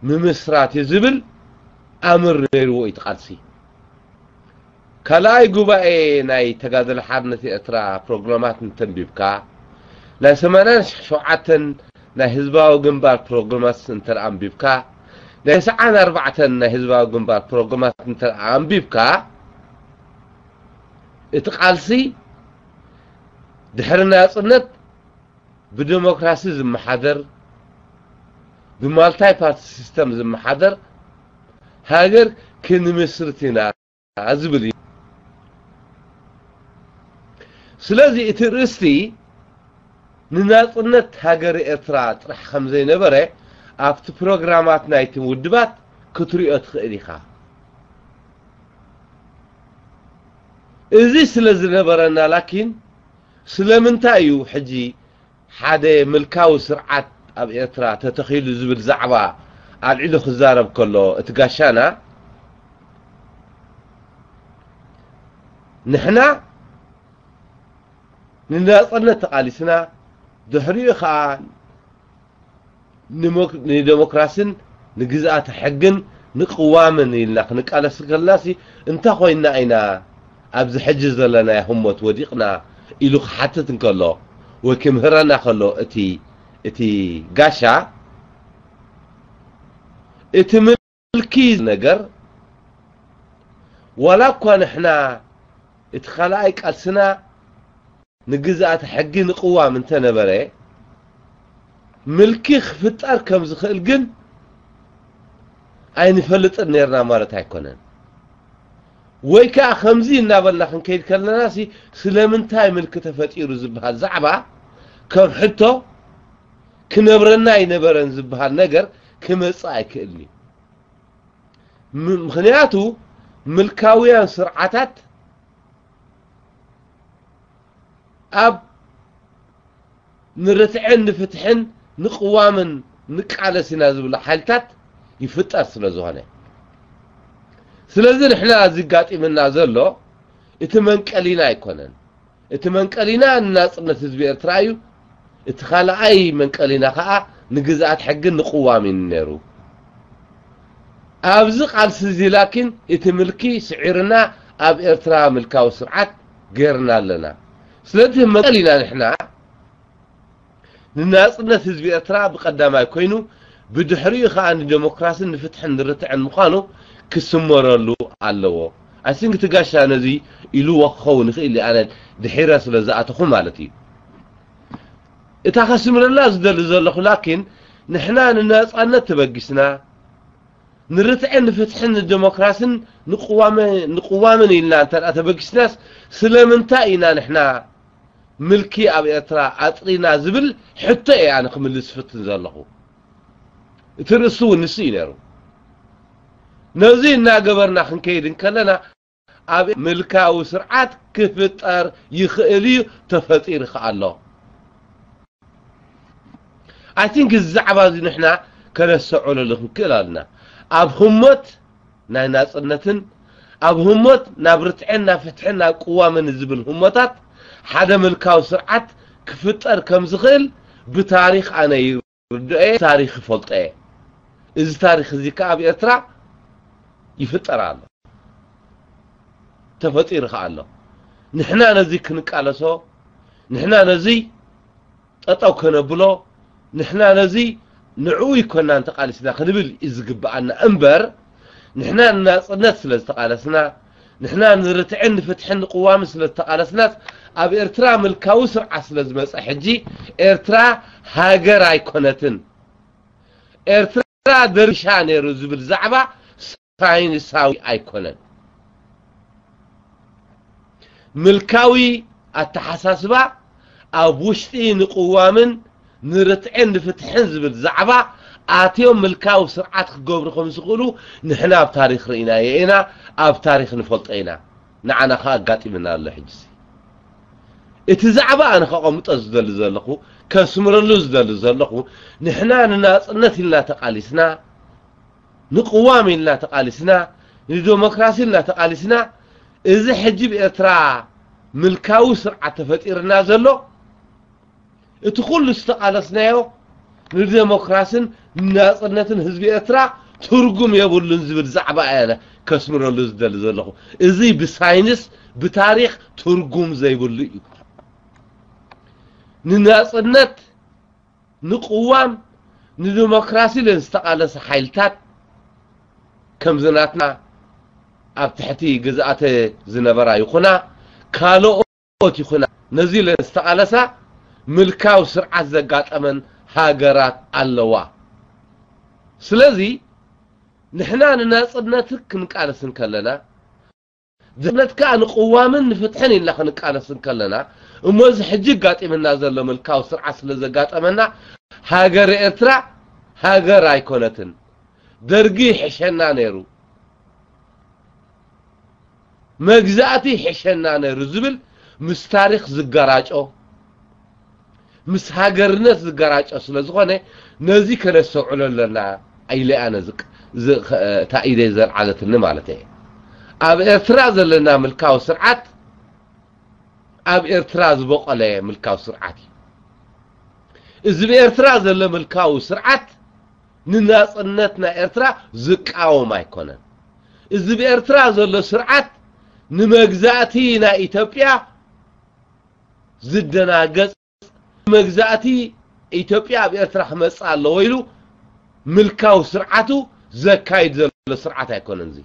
ምምስራት እዩ ዝብል ኣምር ነይርዎ እዩ እቲ ቃልሲ። ካልኣይ ጉባኤ ናይ ተጋድሎ ሓርነት ኤርትራ ፕሮግራማት እንተንቢብካ፣ ናይ ሰማንያን ሸውዓተን ናይ ህዝባዊ ግንባር ፕሮግራማት እንተ ደኣ ኣንቢብካ፣ ናይ ተስዓን ኣርባዕተን ናይ ህዝባዊ ግንባር ፕሮግራማት እንተ ደኣ ኣንቢብካ፣ እቲ ቃልሲ ድሕሪ ናጽነት ብደሞክራሲ ዝመሓደር፣ ብማልታይ ፓርቲ ሲስተም ዝመሓደር ሃገር ክንምስርት ኢና ዝብል እዩ። ስለዚ እቲ ርእስቲ ንናጽነት ሃገር ኤርትራ ጥራሕ ከም ዘይነበረ ኣብቲ ፕሮግራማት ናይቲ ውድባት ክትሪኦ ትኽእል ኢኻ። እዚ ስለ ዝነበረና ላኪን ስለምንታይ እዩ ሕጂ ሓደ ምልካዊ ስርዓት ኣብ ኤርትራ ተተኺሉ ዝብል ዛዕባ ኣልዒሉ ክዛረብ ከሎ እቲ ጋሻና ንሕና ንናጽነት ተቓሊስና ድሕሪኡ ኸኣ ንሞክ- ንደሞክራስን ንግዝኣተ ሕግን ንቅዋምን ኢልና ክንቃለስ ከለናሲ እንታይ ኮይና ኢና ኣብዚ ሕጂ ዘለናዮ ህሞት ወዲቕና ኢሉ ክሓትት እንከሎ ወይ ክምህረና ከሎ እቲ እቲ ጋሻ እቲ ምልኪ ነገር ዋላ እኳ ንሕና እቲ ካልኣይ ቃልስና ንግዝኣተ ሕጊ ንቅዋም እንተነበረ ምልኪ ክፍጠር ከም ዝኽእል ግን ኣይንፈልጥን ነርና ማለት ኣይኮነን። ወይ ከኣ ከምዚ እናበልና ክንከይድ ከለና ሲ ስለምንታይ ምልኪ ተፈጢሩ ዝበሃል ዛዕባ ከም ሕቶ ክነብረና ኣይነበረን ዝበሃል ነገር ክመጽእ ኣይክእልን እዩ። ም- ምኽንያቱ ምልካውያን ስርዓታት ኣብ ንርትዕን ንፍትሕን ንቅዋምን ንቃለስ ኢና ዝብሉ ሓይልታት ይፍጠር ስለ ዝኾነ ስለዚ ንሕና እዚ ጋጢምና ዘሎ እቲ መንቀሊና ኣይኮነን። እቲ መንቀሊና ንናጽነት ህዝቢ ኤርትራ እዩ። እቲ ካልኣይ መንቀሊና ከኣ ንግዝኣት ሕግን ንቅዋምን ነይሩ። ኣብዚ ቃልሲ እዚ ላኪን እቲ ምልኪ ስዒርና ኣብ ኤርትራ ምልካዊ ስርዓት ገይርና ኣለና። ስለዚ መንቀሊና ንሕና ንናጽነት ህዝቢ ኤርትራ ብቀዳማይ ኮይኑ ብድሕሪኡ ከኣ ንደሞክራስን ንፍትሕን ንርትዕን ምዃኑ ክስመረሉ ኣለዎ። I think እቲ ጋሻ ነዚ ኢልዎ ክኸውን ይኽእል እዩ፣ ኣነ ድሒረ ስለ ዝኣተኹ ማለት እዩ። እታ ከስምረላ ዝደሊ ዘለኹ ላኪን ንሕና ንናጻነት ተበጊስና ንርትዕን ንፍትሕን ንደሞክራስን ንቅዋመ- ንቅዋምን ኢልና እንተ ደኣ ተበጊስናስ ስለምንታይ ኢና ንሕና ምልኪ ኣብ ኤርትራ ኣጥሪና ዝብል ሕቶ እየ ኣነ ክምልስ ዝፍትን ዘለኹ። እቲ ርእሱ እውን ንሱ እዩ ነይሩ። ነዚ እናገበርና ክንከይድ እንከለና ኣብ ምልካዊ ስርዓት ክፍጠር ይኽእል እዩ፣ ተፈጢሩ ከኣ ኣሎ። I think እዚ ዛዕባ እዚ ንሕና ከነስተውዕለሉ ክንክእል ኣለና። ኣብ ህሞት ናይ ናጽነትን ኣብ ህሞት ናብ ርትዕን ናብ ፍትሕን ናብ ቅዋምን ዝብል ህሞታት ሓደ ምልካዊ ስርዓት ክፍጠር ከም ዝኽእል ብታሪኽ ኣነ ይርድኦ እየ፣ ታሪኽ ይፈልጦ እየ። እዚ ታሪኽ እዚ ከኣ ኣብ ኤርትራ ይፍጠር ኣሎ፣ ተፈጢሩ ከኣ ኣሎ። ንሕና ነዚ ክንቃለሶ፣ ንሕና ነዚ ጠጠው ከነብሎ ንሕና ነዚ ንዕኡ ይኮናን ተቃሊስና ክንብል እዩ ዝግብኣና እምበር ንሕና ንናጽነት ስለ ዝተቃለስና ንሕና ንርትዕን ንፍትሕን ንቅዋምን ስለ ዝተቃለስናስ ኣብ ኤርትራ ምልካዊ ስርዓት ስለ ዝመጸ ሕጂ ኤርትራ ሃገር ኣይኮነትን። ኤርትራ ደርሻ ነይሩ ዝብል ዛዕባ ሳይንሳዊ ኣይኮነን። ምልካዊ ኣተሓሳስባ ኣብ ውሽጢ ንቅዋምን ንርትዕን ንፍትሕን ዝብል ዛዕባ ኣትዮም ምልካዊ ስርዓት ክገብሩ ከም ዝኽእሉ ንሕና ኣብ ታሪኽ ርኢናዮ ኢና፣ ኣብ ታሪኽ ንፈልጦ ኢና። ንዓና ከኣ ኣጋጢምና ኣሎ። ሕጂ እቲ ዛዕባ ኣነ ከቐምጦ ዝደሊ ዘለኹ ከስምረሉ ዝደሊ ዘለኹ ንሕና ንናጽነት ኢልና ተቃሊስና ንቅዋም ኢልና ተቃሊስና ንዲሞክራሲ ኢልና ተቃሊስና እዚ ሕጂ ብኤርትራ ምልካዊ ስርዓት ተፈጢርና ዘሎ እቲ ኩሉ ዝተቃለስናዮ ንዲሞክራስን ንናጽነትን ህዝቢ ኤርትራ ትርጉም የብሉን ዝብል ዛዕባ እየ ከስምረሉ ዝደሊ ዘለኹ። እዚ ብሳይንስ ብታሪኽ ትርጉም ዘይብሉ እዩ። ንናጽነት ንቅዋም ንዲሞክራሲ ኢለን ዝተቃለሳ ሓይልታት ከምዚ ናትና ኣብ ትሕቲ ግዝኣተ ዝነበራ ይኹና ካልኦት ይኹና ነዚ ኢለን ዝተቓለሳ ምልካዊ ስርዓት ዘጋጠመን ሃገራት ኣለዋ። ስለዚ ንሕና ንናጽነት ክንቃለስ እንከለና፣ ድሕነት ከኣ ንቅዋምን ንፍትሕን ኢልና ክንቃለስ እንከለና፣ እሞ እዚ ሕጂ ጋጢምና ዘሎ ምልካዊ ስርዓት ስለ ዘጋጠመና፣ ሃገረ ኤርትራ ሃገር ኣይኮነትን። ደርጊ ይሕሸና ነይሩ፣ መግዛእቲ ይሕሸና ነይሩ ዝብል ምስ ታሪኽ ዝገራጮ፣ ምስ ሃገርነት ዝገራጮ ስለ ዝኾነ፣ ነዚ ከነስተውዕሎ ኣለና ኢለ ኣነ ዝቅ-፣ ዝ-፣ ኸ-፣ እታ ኢደይ ዘልዓለትኒ ማለት እየ። ኣብ ኤርትራ ዘለና ምልካዊ ስርዓት፣ ኣብ ኤርትራ ዝበቆለ ምልካዊ ስርዓት እዩ። እዚ ብኤርትራ ዘሎ ምልካዊ ስርዓት ንናጽነት ናይ ኤርትራ ዝቃወም ኣይኮነን። እዚ ብኤርትራ ዘሎ ስርዓት ንመግዛእቲ ናይ ኢትዮጵያ ዝደናገጽ፣ መግዛእቲ ኢትዮጵያ ኣብ ኤርትራ ክመጽእ ኣለዎ ኢሉ ምልካዊ ስርዓቱ ዘካይድ ዘሎ ስርዓት ኣይኮነን። እዚ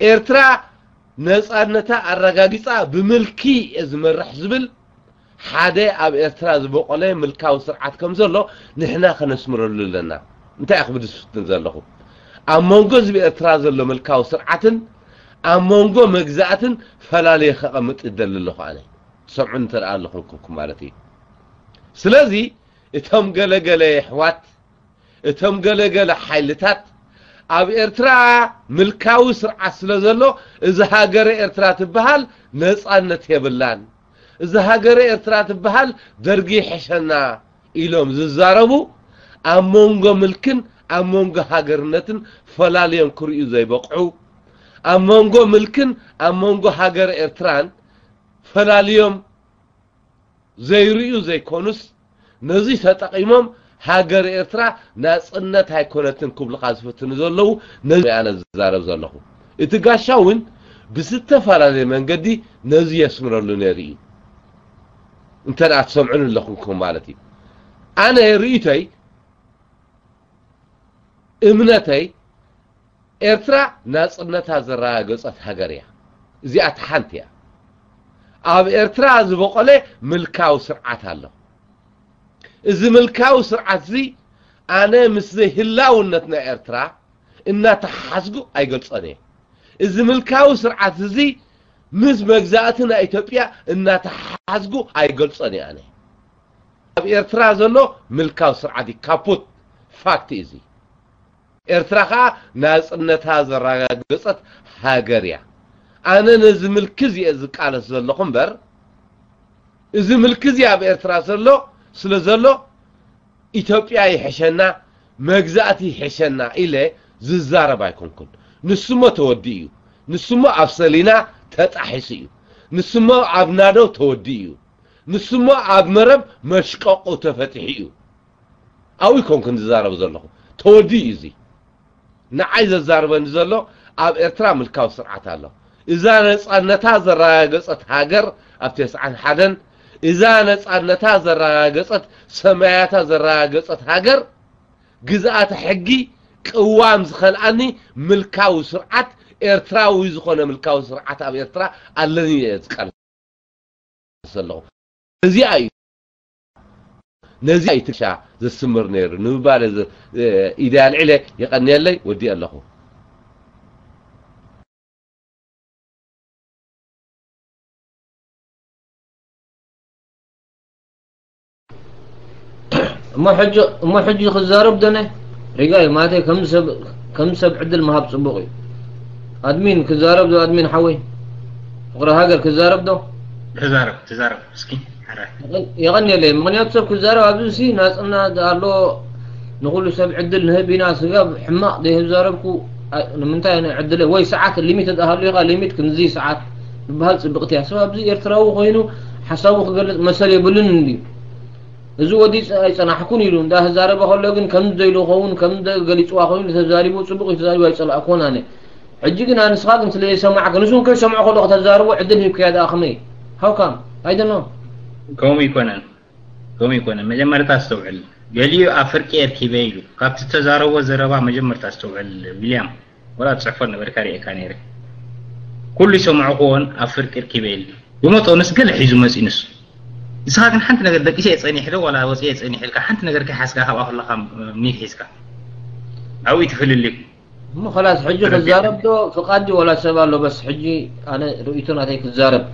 ኤርትራ ነጻነታ ኣረጋጊጻ ብምልኪ እየ ዝመርሕ ዝብል ሓደ ኣብ ኤርትራ ዝበቆለ ምልካዊ ስርዓት ከም ዘሎ ንሕና ከነስምረሉ ኣለና። እንታይ እየ ክብል ዝፍትን ዘለኹ? ኣብ መንጎ እዚ ብኤርትራ ዘሎ ምልካዊ ስርዓትን ኣብ መንጎ መግዛእትን ፈላልየ ከቐምጥ ይደሊ ኣለኹ ኣነ። ትሰምዑ እንተ ደኣ ኣለኹም ማለት እዩ። ስለዚ እቶም ገለገለ የሕዋት፣ እቶም ገለገለ ሓይልታት ኣብ ኤርትራ ምልካዊ ስርዓት ስለ ዘሎ፣ እዚ ሃገረ ኤርትራ ትበሃል ነጻነት የብላን፣ እዚ ሃገረ ኤርትራ ትበሃል ደርጊ ይሕሸና ኢሎም ዝዛረቡ፣ ኣብ መንጎ ምልክን ኣብ መንጎ ሃገርነትን ፈላልዮም ክርእዩ ዘይበቕዑ፣ ኣብ መንጎ ምልክን ኣብ መንጎ ሃገረ ኤርትራን ፈላልዮም ዘይርእዩ ዘይኮኑስ፣ ነዚ ተጠቒሞም ሃገር ኤርትራ ናጽነት ኣይኮነትን ክብሉኻ ዝፍትኑ ዘለዉ፣ ነዚ ኣነ ዝዛረብ ዘለኹ። እቲ ጋሻ እውን ብዝተፈላለየ መንገዲ ነዚ የስምረሉ ነይሩ እዩ። እንተ ደኣ ትሰምዑኒ ኣለኹም ማለት እዩ። ኣነ ርእይቶይ፣ እምነተይ፣ ኤርትራ ናጽነታ ዘረጋገጸት ሃገር እያ። እዚኣ እቲ ሓንቲ እያ። ኣብ ኤርትራ ዝበቖለ ምልካዊ ስርዓት ኣሎ። እዚ ምልካዊ ስርዓት እዚ ኣነ ምስ ዘይህላውነት ናይ ኤርትራ እናተሓሓዝኩ ኣይገልጾን እየ። እዚ ምልካዊ ስርዓት እዚ ምስ መግዛእቲ ናይ ኢትዮጵያ እናተሓሓዝኩ ኣይገልጾን እየ ኣነ። ኣብ ኤርትራ ዘሎ ምልካዊ ስርዓት እዩ። ካፑት። ፋክት እዩ እዚ። ኤርትራ ኸኣ ናጽነታ ዘረጋገጸት ሃገር እያ። ኣነ ነዚ ምልኪ እዚ እየ ዝቃለስ ዘለኹ እምበር፣ እዚ ምልኪ እዚ ኣብ ኤርትራ ዘሎ፣ ስለ ዘሎ፣ ኢትዮጵያ ይሕሸና፣ መግዛእቲ ይሕሸና ኢለ ዝዛረብ ኣይኮንኩን። ንሱሞ ተወዲኡ እዩ። ንሱሞ ኣብ ሰሊና ተጣሒሱ እዩ። ንሱሞ ኣብ ናደው ተወዲኡ እዩ። ንሱሞ ኣብ መረብ መሽቀቁ ተፈቲሑ እዩ። ኣብኡ ኣይኮንኩን ዝዛረብ ዘለኹ። ተወዲኡ እዩ እዚ። ንዓይ ዘዛርበኒ ዘሎ ኣብ ኤርትራ ምልካዊ ስርዓት ኣሎ። እዛ ነጻነታ ዘረጋገጸት ሃገር ኣብ ተስዓን ሓደን፣ እዛ ነጻነታ ዘረጋገጸት ሰማያታ ዘረጋገጸት ሃገር፣ ግዝኣተ ሕጊ ቅዋም ዝኸልኣኒ ምልካዊ ስርዓት፣ ኤርትራዊ ዝኾነ ምልካዊ ስርዓት ኣብ ኤርትራ ኣለኒ እየ ዝቃለስ ዘለኹ። እዚኣ እዩ፣ ነዚኣ እዩ ትሻ ዘስምር ነይሩ ንምባል እየ ዘ-፣ ኢደይ ኣልዒለ። የቐንየለይ፣ ወዲአ ኣለኹ። እሞ ሕጂ፣ እሞ ሕጂ ክዛረብ ደነ ሪጋይ ማለተይ ከም ሰብ፣ ከም ሰብ ዕድል ምሃብ ጽቡቕ እዩ። ኣድሚን ክዛረብ ዶ? ኣድሚን ሓወይ ፍቕሪ ሃገር ክዛረብ ዶ? ተዛረብ፣ ተዛረብ እስኪ። ሓራይ። የቐን-፣ የቐንየለይ። ምኽንያቱ ሰብ ክዛረብ ኣብዚ ሲ ናጽና ኣሎ፣ ንኹሉ ሰብ ዕድል ንህብ ኢና። ስጋብ ሕማቕ ዘይህብ ዛረብኩ፣ ኣ-፣ ንምንታይ ኣነ ዕድለ ወይ ሰዓት ሊሚት ተዳሃሉ ኢኻ፣ ሊሚት ክንዚ ሰዓት ዝበሃል ጽብቕቲ እያ። ሰብ ኣብዚ ኤርትራዊ ኮይኑ ሓሳቡ ክገልጽ መሰል የብሉን እንድዩ። እዚ ወዲ ጸ-፣ ኣይጸናሕኩን ኢሉ እንዳ ህዛረበ ከሎ ግን ከም ዘይሉ ኸውን ከም ደ-፣ ገሊጽዋ ኮይኑ ተዛሪቡ ጽቡቕ እዩ ተዛሪቡ ኣይጸላእኩዎን ኣነ። ሕጂ ግን ኣንስኻ ግን ስለ ዘይሰማዕካ ንሱ ከይሰምዖ ከሎ ከተዛርቦ ዕድል ሂብካያ ደኣ ከመይ? How come? I don't know። ከምኡ ይኮነን። ከምኡ ይኮነን። መጀመርታ ኣስተውዕል። ገሊኡ ኣብ ፍርቂ የርኪበ ኢሉ። ካብቲ ዝተዛረቦ ዘረባ መጀመርታ ኣስተውዕል ዊልያም። ወላ ትጽሕፎ ነበርካ ሪኤካ ነይረ። ኩሉ ይሰምዕክዎን ኣብ ፍርቂ ርኪበ ኢሉ ይመጦ ንስ ገለ ሒዙ መፂ ንሱ። ንስኻ ግን ሓንቲ ነገር ደቂሰ እየ ፀኒሕ ዶ ዋላ ወፅየ እየ ፀኒሕ ኢልካ ሓንቲ ነገር ከይሓዝካ ካብኣ ከለኻ ሚል ሒዝካ ኣብኡ ትፍልልዩ። እሞ ኸላስ ሕጂ ክዛረብ ዶ ፍቓድ ድዩ ወላ ሰብ ኣሎ? በስ ሕጂ ኣነ ርእይቶ ናተይ ክዛረብ።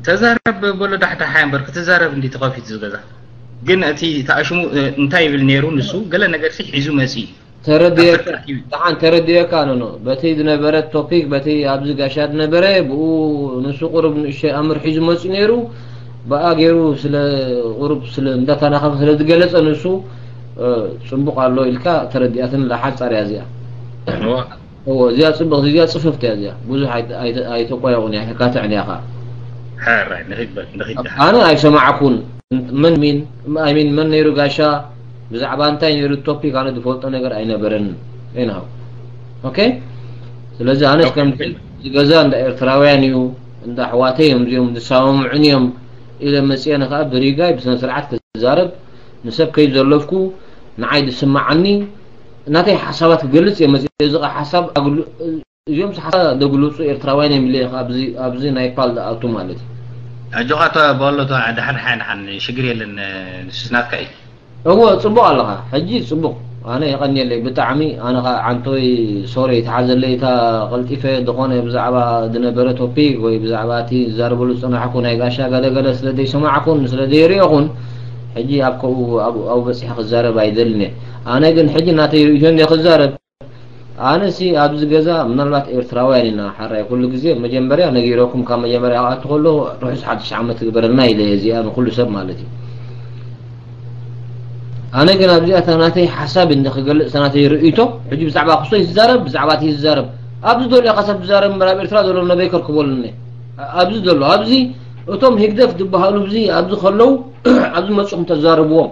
ተዛረብ በሎ ዳሕዳሓ እምበር ክትዛረብ እንዲ ተኸፊት ዝገዛ ግን እቲ ተኣሽሙ እንታይ ይብል ነይሩ ንሱ ገለ ነገር ሲ ሒዙ መፂ። ተረድየካ ደሓን ተረድየካ ኖኖ በቲ ዝነበረ ቶፒክ በቲ ኣብዚ ጋሻ ዝነበረ ብኡ ንሱ ቁሩብ ንእሸ ኣምር ሒዙ መፂ ነይሩ። ብኣ ገይሩ ስለ ቁሩብ ስለ እንዳተናኸፈ ስለ ዝገለጸ ንሱ ጽቡቕ ኣሎ ኢልካ ተረዲኣትን ሓጻር እያ እዚኣ። እዎ እዚኣ ጽብቕቲ እዚኣ ጽፍፍቲ እያ እዚኣ ብዙሕ ኣይተቋየቑን እያ ካትዕን እያ ከዓ። ኣነ ኣይሰማዕኩን። መን ሚን ሚን መን ነይሩ ጋሻ ብዛዕባ እንታይ ነይሩ ቶፒክ ኣነ ዝፈልጦ ነገር ኣይነበረን። ና ኦኬ። ስለዚ ኣነስ ከም ዝገዛ እንዳ ኤርትራውያን እዩ እንዳ ኣሕዋተይ እዮም እዚኦም ዝሰማምዑን እዮም ኢለ መፅኤ ንከዓ ብሪጋይ ብስነ ስርዓት ክዛረብ ንሰብ ከይዘለፍኩ ንዓይ ዝስማዓኒ ናተይ ሓሳባት ክገልፅ እየ መፅኤ እዚ ከዓ ሓሳብ እዚኦም ሓሳብ ዘግልፁ ኤርትራውያን እዮም ኢለ ኣብዚ ናይ ፓል ዝኣቱ ማለት እዩ። ኣጆኻ በሎ ደሓን ሓይ ደሓን ሽግር የለን ንስስ ናትካ እዩ። እዎ ጽቡቕ ኣለኻ ሕጂ ጽቡቕ ኣነ የቐንየለይ ብጣዕሚ ኣነ ኸ ዓንቶይ ሶሪ ተሓዘለይ እታ ቀልጢፈ ዝኾነ ብዛዕባ ዝነበረ ቶፒክ ወይ ብዛዕባ እቲ ዝዛረበሉ ዝጸናሕኩ ናይ ጋሻ ገለገለ ስለ ዘይሰማዕኩን ስለ ዘይርእኹን ሕጂ ኣብ ከኡ ኣብኡ በጺሐ ክዛረብ ኣይደልን እየ ኣነ ግን ሕጂ ናተይ ርእይቶ እንደ ክዛረብ ኣነሲ ኣብዚ ገዛ ምናልባት ኤርትራውያን ኢና ሓራይ ኩሉ ግዜ መጀመርያ ነጊረኩም ካብ መጀመርያ ክኣቱ ከሎ ርሑስ ሓድሽ ዓመት ትግበረልና ኢለ እየ እዚኣ ንኩሉ ሰብ ማለት እዩ ኣነ ግን ኣብዚኣ እታ ናተይ ሓሳብ እንደ ክገልፅ እታ ናተይ ርእይቶ ሕጂ ብዛዕባ ክሶ ይዛረብ ብዛዕባ እቲ ይዛረብ ኣብዚ ዘሎ ኢኻ ሰብ ትዛረብ እምበር ኣብ ኤርትራ ዘሎ ነበይ ከርክበሉኒ ኣብዚ ዘሎ ኣብዚ እቶም ህግደፍ ዝበሃሉ እዚ ኣብዚ ከለዉ ኣብዚ መፅኹም ተዛርብዎም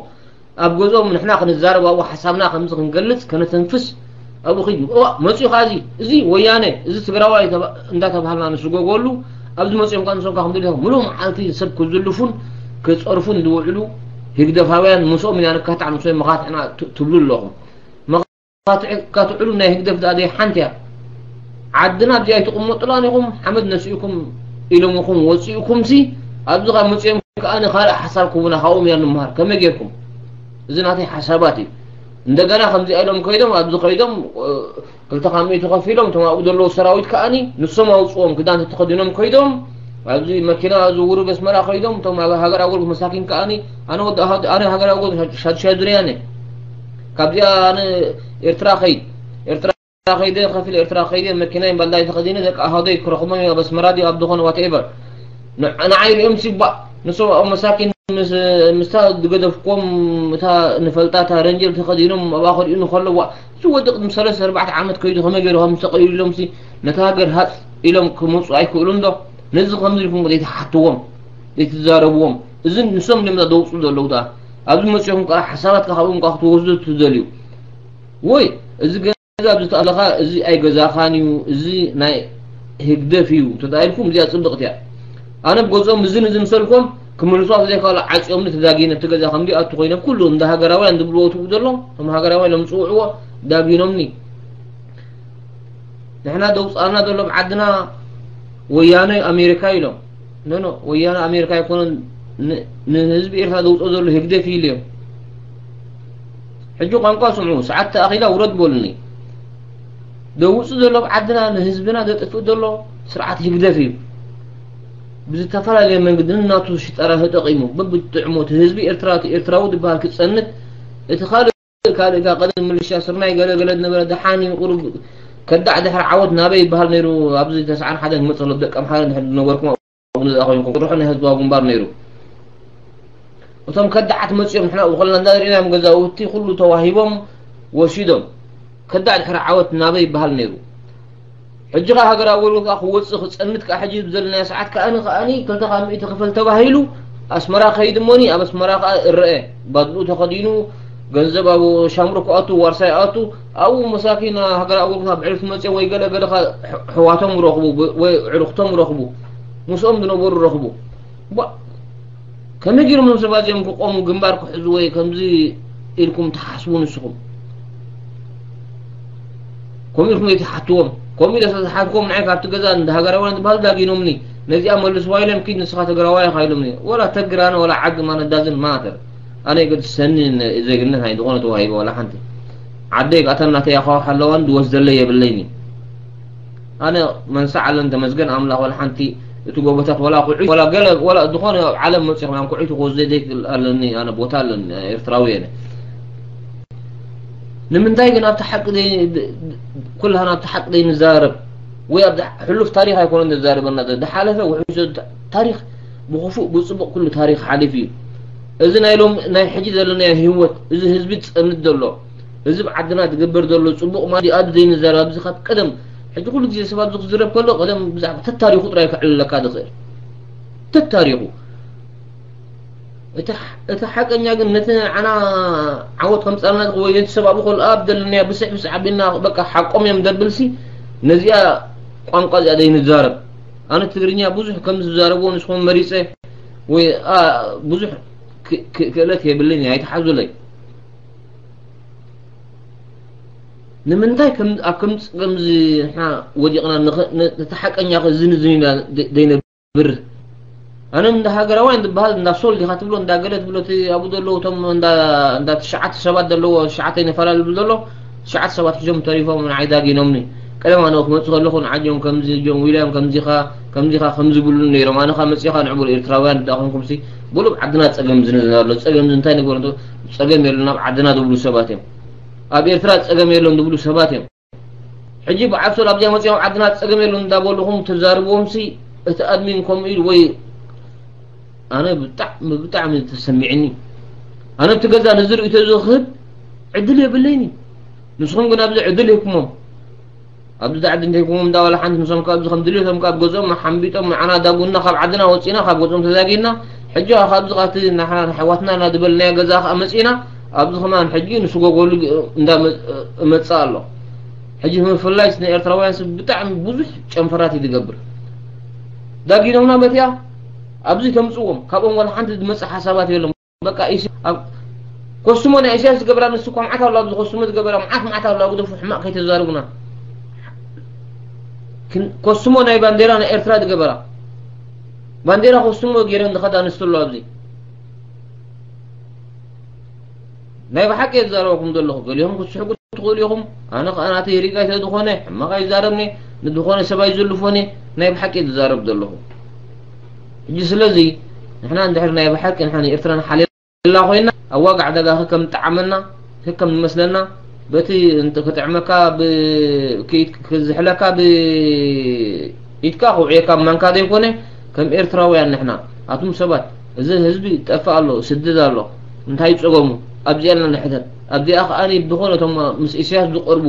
ኣብ ገዝኦም ንሕና ክንዛረብ ኣብኡ ሓሳብና ከምዚ ክንገልጽ ከነተንፍስ ኣብኡ ኺድ እዋ መጺኡ ኸዓ እዚ እዚ ወያነ እዚ ትግራዋይ እንዳተባሃልና ንስጎጎሉ ኣብዚ መጺኦም ከዓ ንሶም ከዓ ከምዚ ኢሎም ሙሉእ መዓልቲ ሰብ ክዝልፉን ክጸርፉን ዝውዕሉ ህግደፋውያን ምስኦም ኢና ንካታዕ ንሶም መኻትዕና ትብሉ ኣለኹም። ካትዕሉ ናይ ህግደፍ ደኣ ደይ ሓንቲ እያ ዓድና ኣብዚኣ ኣይትቕመጡላን ኢኹም ሓመድ ነሲእኩም ኢሎምኹም ወፂእኩም ሲ ኣብዚ ካብ መፅኦም ከዓ ንካልእ ሓሳብ ክቡና ካብኦም እያ ንምሃር ከመይ ጌርኩም እዚ ናተይ ሓሳባት እዩ እንደገና ከምዚኣ ኢሎም ከይዶም ኣብዚ ከይዶም ክልተ ካብ ሚእቲ ከፊሎም እቶም ኣብኡ ዘለዉ ሰራዊት ከዓኒ ንሶም ኣውፅዎም ክዳን ተተኸዲኖም ከይዶም ኣብዚ መኪና ዝውሩ በስመራ ከይዶም እቶም ኣብ ሃገር ኣገልግሎት መሳኪን ከዓኒ ኣነ ወዲ ኣሃ- ኣነ ሃገር ኣገልግሎት ሻዱሻይ ዙርያ ነ ካብዚኣ ኣነ ኤርትራ ከይድ ኤርትራ ከይደ ከፊል ኤርትራ ከይደ መኪናይ ባልዳይ ተኸዲነ ደቂ ኣሃደይ ክረኽቦም እዮም ኣብ ኣስመራ ድዩ ኣብ ዝኾነ ዋትኤቨር ንዓይ ሪኦም ሲባእ ንሶም ኣብ መሳኪን ምስ- ምስታ ዝገደፍኮም እታ ንፈልጣ እታ ረንጀር ተኸዲኖም ኣብኣ ክሪኡ ንከለዋ እዚ ወዲ ቅድሚ ሰለስተ ኣርባዕተ ዓመት ከይዱ ከመይ ገይሩ ከም ዝተቐይሩ ኢሎም ሲ ነታ ሃገር ሃፅ ኢሎም ክመፁ ኣይክእሉን ዶ ነዚ ከምዚ ኢልኩም ዘይትሓትዎም ዘይትዛረብዎም እዚ ንሶም ድም ዘውፅኡ ዘለዉ ዳ ኣብዚ መፅኹም ከዓ ሓሳባት ካብኦም ከዓ ክትወስዱ ትደልዩ ወይ እዚ ገዛ ኣብዚ ተኣለኻ እዚ ኣይገዛኻን እዩ እዚ ናይ ህግደፍ እዩ ተዳኢልኩም እዚኣ ፅብቕቲ እያ ኣነ ብገዝኦም እዝን እዚ ምሰልኮም ክምልሷ ዘይካሉ ዓፂኦም ተዛጊነ እቲ ገዛ ከምዚ ኣቱ ኮይኖም ኩሉ እንደ ሃገራውያን ዝብልዎ ትብኡ ዘሎ ከም ሃገራውያን እዮም ዝፅውዕዎ ዳጊኖምኒ ንሕና ደውፃና ዘሎ ብዓድና ወያነ ኣሜሪካ ኢሎም ኖኖ ወያነ ኣሜሪካ ኣይኮነን ንህዝቢ ኤርትራ ደውፅኦ ዘሎ ህግደፍ ኢሉ እዮም ሕጂ ቋንቋ ስምዑ ሰዓት ተኣኺላ ውረድ በሉኒ ደውፅ ዘሎ ብዓድና ንህዝብና ዘጥፍእ ዘሎ ስርዓት ህግደፍ እዩ ብዝተፈላለየ መንገዲ ንናቱ ሽጠራ ተጠቂሙ በብጥዕሙ እቲ ህዝቢ ኤርትራ እቲ ኤርትራዊ ዝበሃል ክፀንት እቲ ካልእ ካልእ እታ ቀደም ምልሻ ስርናይ ገለ ገለ ዝነበረ ደሓን እዩ ቁሩብ ከዳዕ ድሕሪ ዓወት ናበይ ይበሃል ነይሩ ኣብዚ ተስዓን ሓደን ክመፅእ ከሎ ደቂ ኣምሓራ ድሕሪ ዝነበርኩም ኣብኡ ንዝኣ ኮይንኩም ቁርሑ ናይ ህዝባዊ ግንባር ነይሩ እቶም ከዳዓት መፂኦም ንሕና ኣብኡ ከለና እንዳርኢናዮም ገዛውቲ ኩሉ ተዋሂቦም ወሲዶም ከዳዕ ድሕሪ ዓወት ናበይ ይበሃል ነይሩ ሕጂ ኸዓ ሃገራዊ ኣገልግሎት ከዓ ክወፅእ ክፀንት ከዓ ሕጂ ዘለናዮ ሰዓት ከዓኒ ከዓኒ ክልተ ካብ ሚእቲ ክፈል ተባሂሉ ኣስመራ ከይድ እሞኒ ኣብ ኣስመራ ከዓ እረአ ባድኡ ተኸዲኑ ገንዘብ ኣብ ሻምሩ ክኣቱ ዋርሳይ ኣቱ ኣብኡ መሳኪን ሃገራዊ ኣገልግሎት ኣብ ዕለት መፅኦም ወይ ገለ ገለ ከዓ ኣሕዋቶም ረኽቡ ወይ ዕሩኽቶም ረኽቡ ምስኦም ዝነበሩ ረኽቡ ቧእ! ከመይ ገይሮም እዞም ሰባት እዚኦም ክቆሙ ግንባር ክሕዙ ወይ ከምዚ ኢልኩም ትሓስቡ ንስኹም? ከምኡ ኢልኩም ዘይትሓትዎም? ከምኡ ኢለ ስለ ዝሓዝኮም ንዓይ ካብቲ ገዛ እንዳ ሃገራውያን ዝበሃሉ ዳጊኖምኒ። ነዚኣ መልስዋ ኢሎም ኪድ ንስኻ ትግራዋይ ኢኻ ኢሎምኒ። ወላ ተግራነ ወላ ዓግማነ ዳዝን ማተር። ኣነ የገድሰኒ ዜግነት ናይ ዝኾነ ተዋሂበ ወላ ሓንቲ። ዓደይ ኣተን ናተይ ኣኻውሕ ኣለዋን ዝወስደለይ የብለይኒ። ኣነ መንሳዕ ኣለን ተመስገን ኣምላኽ ወላ ሓንቲ እቲ ጎቦታት ወላ ኩዒ ወላ ገለ ወላ ዝኾነ ኣብ ዓለም መጽእ ክላን ኩዒ ክወስደ ዘይክእል ኣለኒ ኣነ ቦታ ኣለኒ ኤርትራዊ እየ። ንምንታይ ግን ኣብቲ ሓቂ ዘይ- ኩላህና ኣብቲ ሓቂ ዘይንዛረብ ወይ ኣብ ሕሉፍ ታሪኽ ኣይኮነን ዘዛርበና ዘሎ ዝሓለፈ ውሕሶ ታሪኽ ብክፉእ ብፅቡቕ ኩሉ ታሪኽ ሓሊፉ እዩ። እዚ ናይ ሎም ናይ ሕጂ ዘለናዮ ህይወት እዚ ህዝቢ ዝፀንት ዘሎ እዚ ብዓድና ዝግበር ዘሎ ፅቡቕ ማለት ኣብ ዘይንዛረብ ኣብዚ ካብ ቀደም ሕጂ ኩሉ ግዜ ሰብ ኣብዚ ክዝረብ ከሎ ቀደም ብዛዕባ ተታሪኹ ጥራይ ከዕልለካ ዝኽእል ተታሪኹ እቲ ሓቀኛ ግን ነቲ ንዓና ዓወት ከምጻልና ወይ ነቲ ሰብ ኣብኡ ከሎ ኣብ ደለናዮ ብስሕ ብስሕ ኣቢልና በቃ ሓቆም እዮም ደብልሲ ነዚኣ ቋንቋ እዚኣ ዘይንዛረብ ኣነ ትግርኛ ብዙሕ ከም ዝዛረብዎ ንስኹም መሪጸ ወይ ብዙሕ ክእለት የብልን ኣይትሓዙለይ ንምንታይ ኣብ ከም ጸገም ወዲቕና ነቲ ሓቀኛ ዝንዝን ኢና ዘይነ ብር ኣነ እንዳ ሃገራውያን ዝበሃል እንዳ ሶል ዲኻ ትብሎ እንዳ ገለ ትብሎ እቲ ኣብኡ ዘለዉ እቶም እንዳ እንዳ ትሽዓተ ሰባት ዘለዎ ትሽዓተ ይነፈላለ ዝብል ዘሎ ትሽዓተ ሰባት ሒዞም ተሪፎም ንዓይ ዳጊኖምኒ ቀደም ኣነ ክመፅእ ከለኹ ንዓጆም ከምዚ ጆን ዊልያም ከምዚኻ ከምዚኻ ከምዚ ብሉን ነይሮም ኣነኻ መፂኻ ንዕቡር ኤርትራውያን እንዳ ኮንኩምሲ ብሉብ ዓድና ፀገም ዝንዝን ኣሎ ፀገም እንታይ ንግበር ፀገም የሉ ናብ ዓድና ዝብሉ ሰባት እዮም ኣብ ኤርትራ ፀገም የሎም ዝብሉ ሰባት እዮም ሕጂ ብዓብሶ ኣብዚኣ መፂኦም ዓድና ፀገም የሉ እንዳበልኹም ተዛርብዎም ሲ እቲ ኣድሚን ከምኡ ኢሉ ወይ ኣነ ብጣዕሚ ብጣዕሚ ተሰሚዕኒ ኣነ እቲ ገዛ ነዚ ርእቶ እዚ ክህብ ዕድል የብለይኒ ንስኹም ግን ኣብዚ ዕድል ሂብኩሞም ኣብዚ ዳዕዲ እንተይኮም እንዳ ዋላ ሓንቲ ንሶም ካብዚ ከም ድልዮቶም ካብ ገዝኦም ሓምቢጦም ንዓና ዳጉና ካብ ዓድና ወፂና ካብ ገዝኦም ተዛጊና ሕጂ ካብዚ ካብቲ ናሕና ኣሕዋትና እናድበልናዮ ገዛ ከዓ መፂና ኣብዚ ከማን ሕጂ ንስጎጎሉ እንዳ መፅእ ኣሎ ሕጂ ምፍላይ ናይ ኤርትራውያን ስብ ብጣዕሚ ብዙሕ ጨንፈራት እዩ ዝገብር ዳጊኖምና በቲያ ኣብዚ ተምፅዎም ካብኦም ዋላ ሓንቲ ዝመፅእ ሓሳባት የሎም በቃ ኢሲ ኣብ ኮስሞ ናይ ኢሳያስ ዝገብራ ንሱ እኳ መዓት ኣሎ ኣብዚ ኮስሞ ዝገበራ መዓት መዓት ኣሎ ኣብ ግደፉ ሕማቅ ከይተዛርቡና ኮስሞ ናይ ባንዴራ ናይ ኤርትራ ዝገበራ ባንዴራ ኮስሞ ገይረን ዝኸዳ ኣንስቲ ኣሎ ኣብዚ ናይ ብሓቂ የዛረበኩም ዘለኹ ገሊኹም ክትስሕጉ ትኽእሉ ኢኹም ኣነ ከዓ ናተይ ሪጋይ ስለዝኾነ ሕማቕ ኣይዛረብኒ ንዝኾነ ሰብ ኣይዘልፎኒ ናይ ብሓቂ ዝዛረብ ዘለኹ ሕጂ ስለዚ ንሕና እንድሕር ናይ ብሓቂ ንሓ ንኤርትራ ንሓልየላ ኮይና ኣብ ዋጋ ዕዳጋ ከከም ዝጠዓመና ከከም ዝመስለና በቲ ክጥዕመካ ክዝሕለካ ብኢድካ ክውዕየካ ማንካ ዘይኮነ ከም ኤርትራውያን ንሕና ኣቱም ሰባት እዚ ህዝቢ ጠፍእ ኣሎ ስደድ ኣሎ እንታይ ጸገሙ ኣብዚኣ ኣለና ንሕተት ኣብዚኣ ከኣ ብኾነ እቶም ምስ ኢሳያስ ዝቀርቡ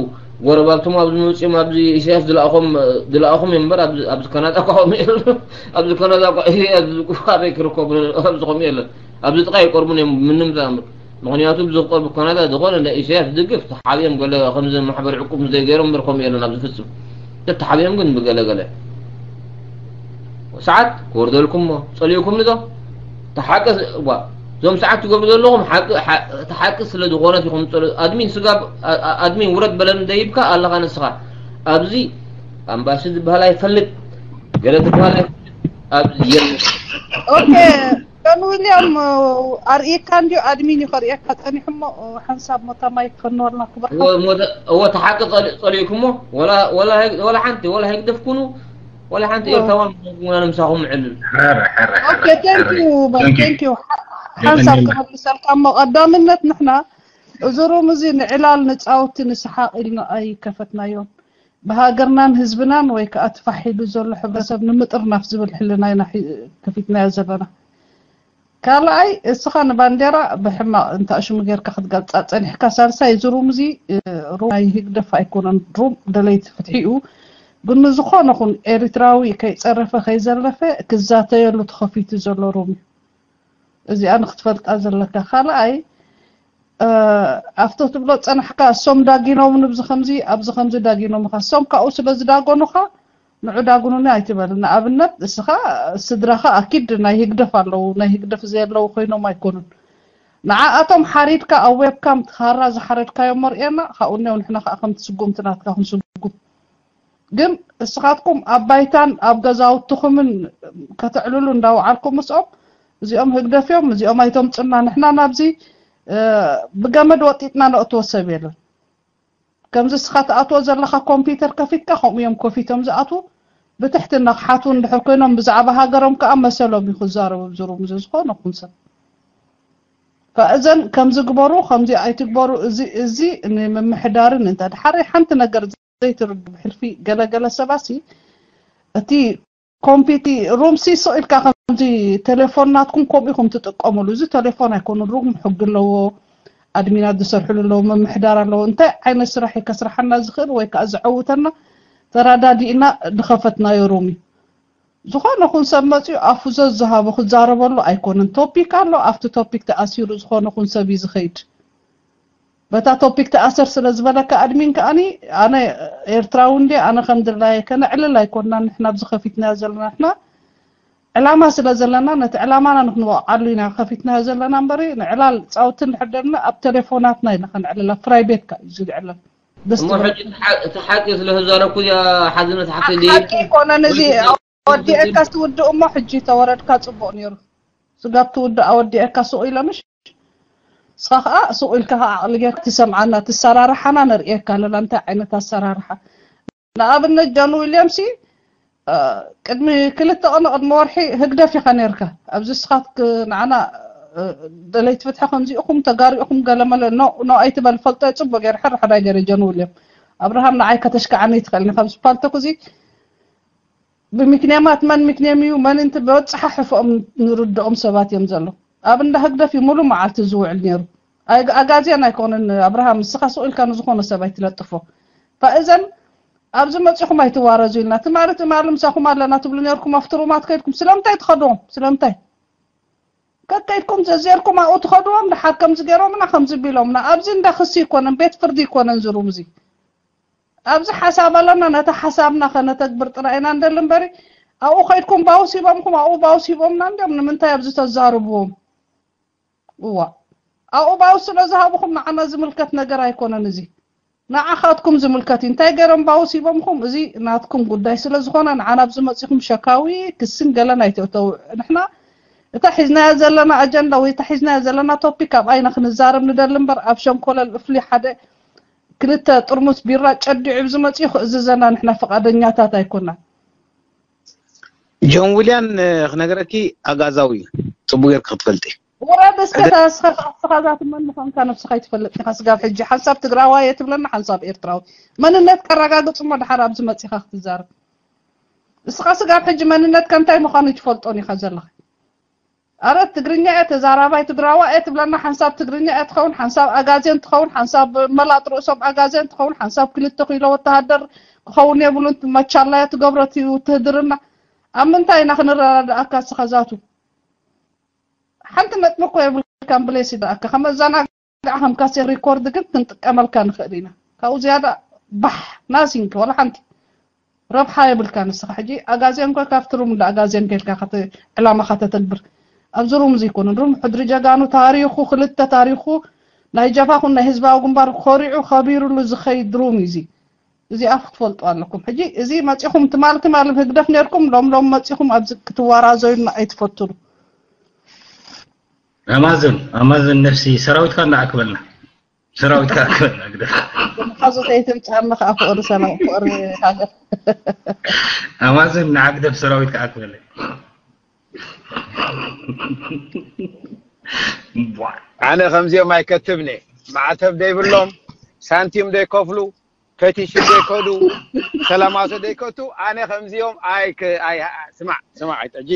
ጎረባብቶም ኣብዚ መጺኦም ኣብዚ ኢሳያስ ዝለኣኾም ዝለኣኾም እዮም እምበር ኣብዚ ኣብዚ ካናዳ እኳ ከምኡ የለን ኣብዚ ካናዳ እኳ ኢሳያስ ዝቁፋ ኣበይ ክርከቡ ኣብዚ ከምኡ የለን ኣብዚ ጥቃ ይቀርቡን እዮም ምንም ዘኣምር ምኽንያቱ ብዝቆም ኮነታ ዝኾነ ንኢሳያስ ዝድግፍ ተሓቢኦም ገለ ከምዚ ማሕበር ዕቁብ ዘይገይሮም እምበር ከምኡ የለን ኣብዚ ፍጹም ተተሓቢኦም ግን ብገለ ገለ ሰዓት ክወርደልኩሞ ጸሊእኩም ንዶ ተሓቂ ዋ እዞም ሰዓት ትገብሩ ዘለኹም ተሓቂ ስለ ዝኾነት ኢኹም ጸሎ ኣድሚን ስጋብ ኣድሚን ውረድ በለን ደይብካ ኣለኻ ንስኻ ኣብዚ ኣምባሲ ዝበሃል ኣይፈልጥ ገለ ዝበሃል ኣብዚ የለን ኦኬ ጆን ዊልያም ኣርእየካ እንድዩ ኣድሚን እዩ ከርእየካ ጸኒሑ እሞ ሓንሳብ ሞታ ማይክ ፈንወልና ክብርካ እዎ ተሓቂ ጸሊእኩሞ ወላ ሓንቲ ወላ ሃይግደፍኩኑ ወላ ሓንቲ ኤርትራዋን ምሳኹም ዕልል ሓንሳብ ክመልሰልካ እሞ ቀዳምነት ንሕና እዚ ሩም እዚ ንዕላል ንፃውቲ ንስሓቕ ኢልና ኣይከፈትናዮን ብሃገርናን ህዝብናን ወይ ከዓ ትፋሕ ኢሉ ዘሎ ሕብረተሰብ ንምጥርናፍ ዝብል ሕልና ኢና ከፊትና ዘለና። ካልኣይ እስኻ ንባንዴራ ብሕማቕ እንተ ኣሽሙ ጌርካ ክትገልፃ ፀኒሕካ። ሳልሳይ እዚ ሩም እዚ ሩም ናይ ህግደፍ ኣይኮነን፣ ሩም ደለይቲ ፍትሒ እዩ። ግን ንዝኾነ ኹን ኤሪትራዊ ከይፀረፈ ከይዘለፈ ክዛተየሉ ተኸፊቱ ዘሎ ሩም እዩ። እዚኣ ንክትፈልጣ ዘለካ። ካልኣይ ኣብቶ ትብሎ ጸናሕካ እሶም ዳጊኖም ንብዚ ከምዚ ኣብዚ ከምዚ ዳጊኖምኻ እሶም ካብኡ ስለ ዝዳጎኑኻ ንዑ ዳጉኑኒ ኣይትበል። ንኣብነት እስኻ ስድራኻ ኣኪድ ናይ ህግደፍ ኣለዉ ናይ ህግደፍ ዘየለዉ ኮይኖም ኣይኮኑን። ንዓኣቶም ሓሪድካ ኣብ ዌብካም ትኻራ ዝሓረድካዮም መርኤና ካብኡ እኒው ንሕና ከዓ ከምቲ ስጉምቲ ናትካ ክንስጉም። ግን እስኻትኩም ኣብ ባይታን ኣብ ገዛውትኹምን ከተዕልሉ እንዳውዓልኩም ምስኦም፣ እዚኦም ህግደፍ እዮም፣ እዚኦም ኣይተምፁና፣ ንሕና ናብዚ ብገመድ ወጢጥና ነእትዎ ሰብ የለን። ከምዚ እስኻ ትኣትዎ ዘለኻ ኮምፒውተር ከፊትካ ከምኡ እዮም ከፊቶም ዝኣትዉ። ብትሕትና ክሓትዉ እንድሕር ኮይኖም ብዛዕባ ሃገሮም ከዓ መሰሎም እዩ ክዛረቡ ዝሩም እዚ ዝኾነ ኹን ሰብ። እዘን ከምዚ ግበሩ ከምዚ ኣይትግበሩ፣ እዚ እዚ ንምምሕዳርን እንተ ድሓር ሓንቲ ነገር ዘይትርዱ ብሕልፊ ገለገለ ሰባሲ እቲ ኮምፒቲ ሩምሲ ስቕ ኢልካ ከምዚ ቴሌፎን ናትኩም ከምኡ ኢኹም ትጥቀሙሉ። እዚ ቴሌፎን ኣይኮኑን፣ ሩም ሕጊ ኣለዎ። ኣድሚናት ዝሰርሕሉ ኣለዎ፣ ምምሕዳር ኣለዎ። እንታይ ዓይነት ስራሕ እዩ ከስርሓና ዝኽእል ወይ ከዓ ዘዐውተና ተረዳዲእና ዝኸፈትናዮ ሩም እዩ። ዝኾነ ኹን ሰብ መፅዩ ኣፉ ዘዝሃቦ ክዛረበሉ ኣይኮነን። ቶፒክ ኣሎ፣ ኣብቲ ቶፒክ ተኣሲሩ ዝኾነ ኹን ሰብ እዩ ዝኸይድ። በታ ቶፒክ ተኣሰር ስለ ዝበለካ ኣድሚን ከኣኒ ኣነ ኤርትራዊ እንዴ ኣነ ከም ድላየ ከነዕልል ኣይኮንና ንሕና ኣብዚ ከፊትና ዘለና ንሕና ዕላማ ስለ ዘለና ነቲ ዕላማና ንክንወቃሉ ኢና ከፊትና ዘለና እምበሪ ንዕላል ፃውቲ እንድሕር ደልና ኣብ ቴሌፎናትና ኢና ከነዕልል ኣብ ፕራይቤትካ እዩ ዝዕለል ደስ እሞ ዝብል ሕጂ እቲ ሓ- እቲ ሓቂ ስለ ተዛረብኩ እዚኣ ሓዝነት ሓቂ እንዲ ሓቂ ኣይኮነን እዚ ኣወዲእካ ትውድእ እሞ ሕጂ ተወረድካ ፅቡቅ ነይሩ ስጋብ ትውድእ ኣወዲእካ ሱቅ ኢለ ምሽ ንስኻ ከዓ ሱቕ ኢልካ ከዓ ዓቕሊ ጌርካ ትሰምዓና፣ እቲ ኣሰራርሓና ነርእየካ ኣለና፣ እንታይ ዓይነት ኣሰራርሓ። ንኣብነት ጆን ዊልያምሲ እ፣ ቅድሚ ክልተ ቅነ ቅድሚ ወርሒ ህግደፍ ኢኻ ኔርካ። ኣብዚ ንስኻ ንዓና እ፣ ደለይቲ ፍትሒ ከምዚኢኹም ተጋሩ ኢኹም ገለመለ ኖ ኖ ኣይትበል ፈልጦ እየ ጽቡቅ ገይረ ሕርሕራይ ገይረ ጆን ዊልያም ኣብርሃም ንዓይ ከተሽክዓኒ ትኽእልኒ ካብዚ ፓልቶክ እዚ ብምክንያማት መን ምክንያም እዩ መን እንት በብፅሓ ሕፍኦም ንርድኦም ሰባት እዮም ዘሎ ኣብ እንዳ ህግደፍ እዩ ሙሉ መዓልቲ ዝውዕል ነይሩ ኣጋዝያን ኣይኮነን ኣብርሃም ንስኻ ስቕ ኢልካ ንዝኾነ ሰብ ኣይትለጥፎ ፋእዘን ኣብዚ መፂኹም ኣይትዋረዙ ኢልና ትማሊ ትማሊ ምሳኹም ኣለና ትብሉ ነርኩም ኣብቲ ሩማት ከይድኩም ስለምንታይ ትኸድዎም ስለምንታይ ከከይድኩም ዘዜርኩም ኣብኡ ትኸድዎም ድሓር ከምዚ ገይሮምና ከምዚ ቢሎምና ኣብዚ እንዳ ክሲ ይኮነን ቤት ፍርዲ ይኮነን ዝሩም እዚ ኣብዚ ሓሳብ ኣለና ነቲ ሓሳብና ከነተግብር ጥራይ ኢና እንደሊ እምበሪ ኣብኡ ከይድኩም ባውስ ሂቦምኩም ኣብኡ ባውስ ሂቦምና እንዲም ንምንታይ ኣብዚ ተዛርብዎም እዋ ኣብኡ ባውስ ስለ ዝሃብኹም ንዓና ዝምልከት ነገር ኣይኮነን እዚ ንዓኻትኩም ዝምልከት እዩ እንታይ ገይሮም ባውስ ሂቦምኩም እዚ ናትኩም ጉዳይ ስለ ዝኾነ ንዓና ኣብዚ መፂኹም ሸካዊ ክስን ገለን ኣይተእተው ንሕና እታ ሒዝናያ ዘለና ኣጀንዳ ወይ እታ ሒዝናያ ዘለና ቶፒክ ኣብኣ ኢና ክንዛረብ ንደሊ እምበር ኣብ ሸንኮለል እፍሊ ሓደ ክልተ ጥርሙስ ቢራ ጨዲዑ ብዝመፅኡ ክእዝዘና ንሕና ፍቓደኛታት ኣይኮናን። ጆን ዊልያን ክነግረኪ ኣጋዛዊ እዩ ፅቡቅ ጌርኪ ክትፈልጢ። ውረድ እስከ እታ እስኻ እዛ ትመን ምዃንካ ነብስኻ ኣይትፈልጥ ኢኻ ስጋብ ሕጂ ሓንሳብ ትግራዋይ እየ ትብለና ሓንሳብ ኤርትራዊ መንነት ከረጋግፅ እሞ ድሓር ኣብዚ መፂኻ ክትዛረብ እስኻ ስጋብ ሕጂ መንነትካ እንታይ ምዃኑ ኣይትፈልጦን ኢኻ ዘለኻ ኣረ ትግርኛ እየ ተዛራባይ ትግራዋ እየ ትብለና ሓንሳብ ትግርኛ እየ ትኸውን ሓንሳብ ኣጋዜን ትኸውን ሓንሳብ መላጥ ርእሶም ኣጋዜን ትኸውን ሓንሳብ ክልተ ኪሎ ወተሃደር ክኸውን የብሉን መቻላያ ትገብሮ እቲ ውትህድርና ኣብ ምንታይ ኢና ክንረዳድኣካ እስኻ ዛቱ ሓንቲ ነጥቢ እኮ የብልካን ብሌስ ይድኣካ ከመዛናግዓ ከም ካሴት ሪኮርድ ግን ክንጥቀመልካ ንኽእል ኢና ካብኡ ዝያዳ ባሕ nothing ወላ ሓንቲ ረብሓ የብልካ ንስኻ ሕጂ ኣጋዜን ኮ ካብቲ ሩም እንዳ ኣጋዜን ከይድካ ዕላማኻ ተተግብር ኣብዚ ሩም እዚ ይኮነ ሩም ሕድሪ ጀጋኑ ታሪኹ ክልተ ታሪኹ ናይ ጀብሃኹን ናይ ህዝባዊ ግንባር ኮሪዑ ከቢሩሉ ዝኸይድ ሩም እዩ እዚ እዚኣ ክትፈልጡ ኣለኩም ሕጂ እዚ መፂኹም ትማል ትማል ህግደፍ ነርኩም ሎም ሎም መፂኹም ኣብዚ ክትወራዘዩና ኣይትፈትኑ ኣማዝን ኣማዝን ነፍሲ ሰራዊትካ እንዳኣክበልና ሰራዊትካ ኣክበልና ግደፍ ሓዙ ዘይትምፅኣና ከዓ ፍቅሪ ሰላም ፍቅሪ ሃገር ኣማዝን ንዓግደፍ ሰራዊትካ ኣክበለ ኣነ ከምዚኦም ኣይከትብን እየ ማዕተብ ደይብሎም ሳንቲም ደይከፍሉ ፔቲሽን ደይከዱ ሰላማዊ ሰልፊ ደይከቱ ኣነ ከምዚኦም ኣይ ኣይ ስማዕ ስማዕ ሕጂ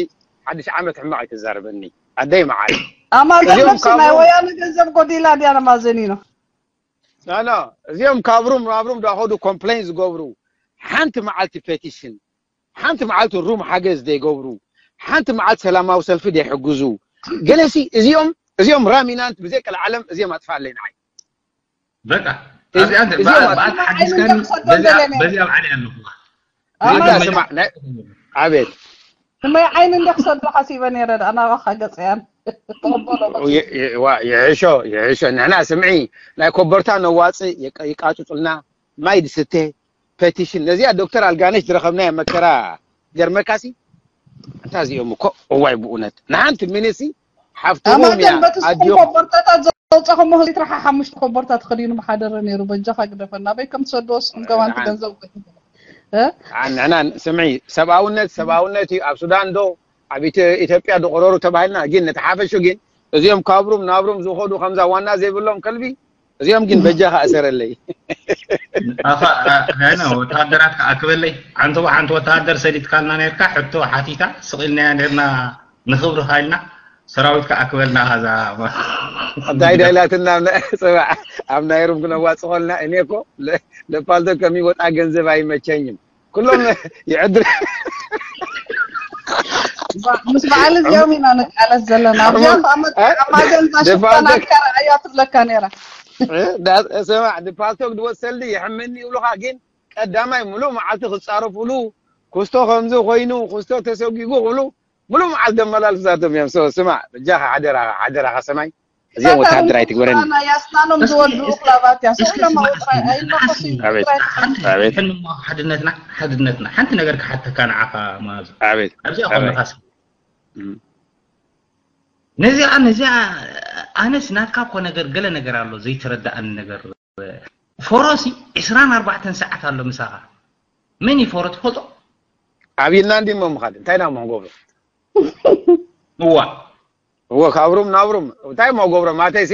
ሓድሽ ዓመት ሕማቕ ኣይትዛረበኒ ኣደይ መዓል ኣማዘን እዚኦም ነብሲ ካብ ናይ ሩም- ወያነ ገንዘብ ጎዲላ ድያ ኣማዘን ኢኖ ኖ ኖ እዚኦም ካብ ሩም ናብ ሩም ዳኸዱ ኮምፕሌን ዝገብሩ ሓንቲ መዓልቲ ፔቲሽን ሓንቲ መዓልቲ ሩም ሓገዝ ዘይገብሩ ሓንቲ መዓልቲ ሰላማዊ ሰልፊ ዘይሕግዙ ገለሲ እዚኦም እዚኦም ራሚናንት ብዘይ ቀልዓለም እዚኦም ኣጥፋለይ ንዓይ በቃ ኣብዚኣ በኣል ተሓጊዝካኒ በዚኣ በዓል ኣለኹ ኣቤት ስመይ ዓይኒ እንደ ክሰዱ ሓሲበ ነረ ደኣ ናባኻ ገፀያን ይሕሾ ይሕሾ ንሕና ስምዒ ናይ ኮበርታ ነዋፅእ ይቃጭጡልና ማይ ድስተ ፔቲሽን ነዚኣ ዶክተር ኣልጋነሽ ዝረኸብናያ መከራ ገርመካሲ። እንታ እዚኦም እኮ እዋይ ብእውነት ንሓንቲ ሚኒሲ ሓፍትኹም እያ ኣማተን በቲ ስኹም ኣጆኹም። ኮቦርታታት ዘውፀኹም ህዝቢ ትራሓ ሓሙሽተ ኮቦርታ ተኸዲኑ ምሓደረ ነይሩ። በጃኻ ግደፈና ኣበይ ከም ትሰድዎ ስኹም ከማን ንዓን- ትገንዘቡ እ? ንሕና ስምዒ ሰብኣውነት ሰብኣውነት እዩ። ኣብ ሱዳን ዶ ኣብ ኢትዮ- ኢትዮጵያ ዶ ቅረሩ ተባሂልና ግን ነቲ ሓፈሹ ግን እዚኦም ካብሩም ናብሩም ዝኸዱ ከምዛ ዋና ዘይብሎም ከልቢ እዚኦም ግን በጃኻ እሰረለይ። ኣኻ ኣነ ወተሃደራት ከኣክበለይ ሓንቲ ሓንቲ ወተሃደር ሰዲድካልና ነርካ ሕቶ ሓቲታ ስቕ ኢልናያ ነርና ንኽብርኻ ኢልና ሰራዊት ከኣክበልና ዛ እንታይ ዳይላትና ጽባዕ ኣብ ናይ ሩም ክነዋጽኾልና እኔ እኮ ለፓልቶ ከሚወጣ ገንዘብ ኣይመቸኝም። ኩሎም ይዕድር ምስ በዓል እዚኦም ኢና ንቃለስ ዘለና ኣብዚኣ ከኣ መ- ኣብ ማዘን እዛ ሽፋን ኣካረ ኣያ ትብለካ ነይራ ስማዕ ድፓልቶክ ድወሰልዲ ይሕመኒ ይብሉኻ ግን ቀዳማይ ሙሉእ መዓልቲ ክፃረፉሉ ኩስቶ ከምዚ ኮይኑ ኩስቶ ተሰጊጉ ክብሉ ሙሉእ መዓልቲ ደመላልሳቶም እዮም። ስማዕ በጃኻ ሓደራኻ ሓደራኻ ሰማይ እዚኦም ወተሃደር ኣይትግበረኒ። ያስናኖም ዝወልዱ ክላባት ያስለማውጥራይ ኣይናቆሲ ኣቤት ኣቤት ሕልምማ ሓድነትና ሓድነትና ሓንቲ ነገር ክሓተካ ንዓኻ ማዙ ኣቤት ኣብዚኣ ከለካ ነዚኣ ነዚኣ ኣነስ ናትካ እኮ ነገር ገለ ነገር ኣሎ ዘይተረዳኣኒ ነገር ፎሮሲ ዕስራን ኣርባዕተን ሰዓት ኣሎ ምሳኻ መን እዩ ፎሮ ትፈልጦ ኣብይና እንዲ ሞ ምኻድ እንታይ ና ሞ ገብሮ እዋ እዎ ካብሩም ናብሩም እንታይ ሞ ገብሮ ማተይሲ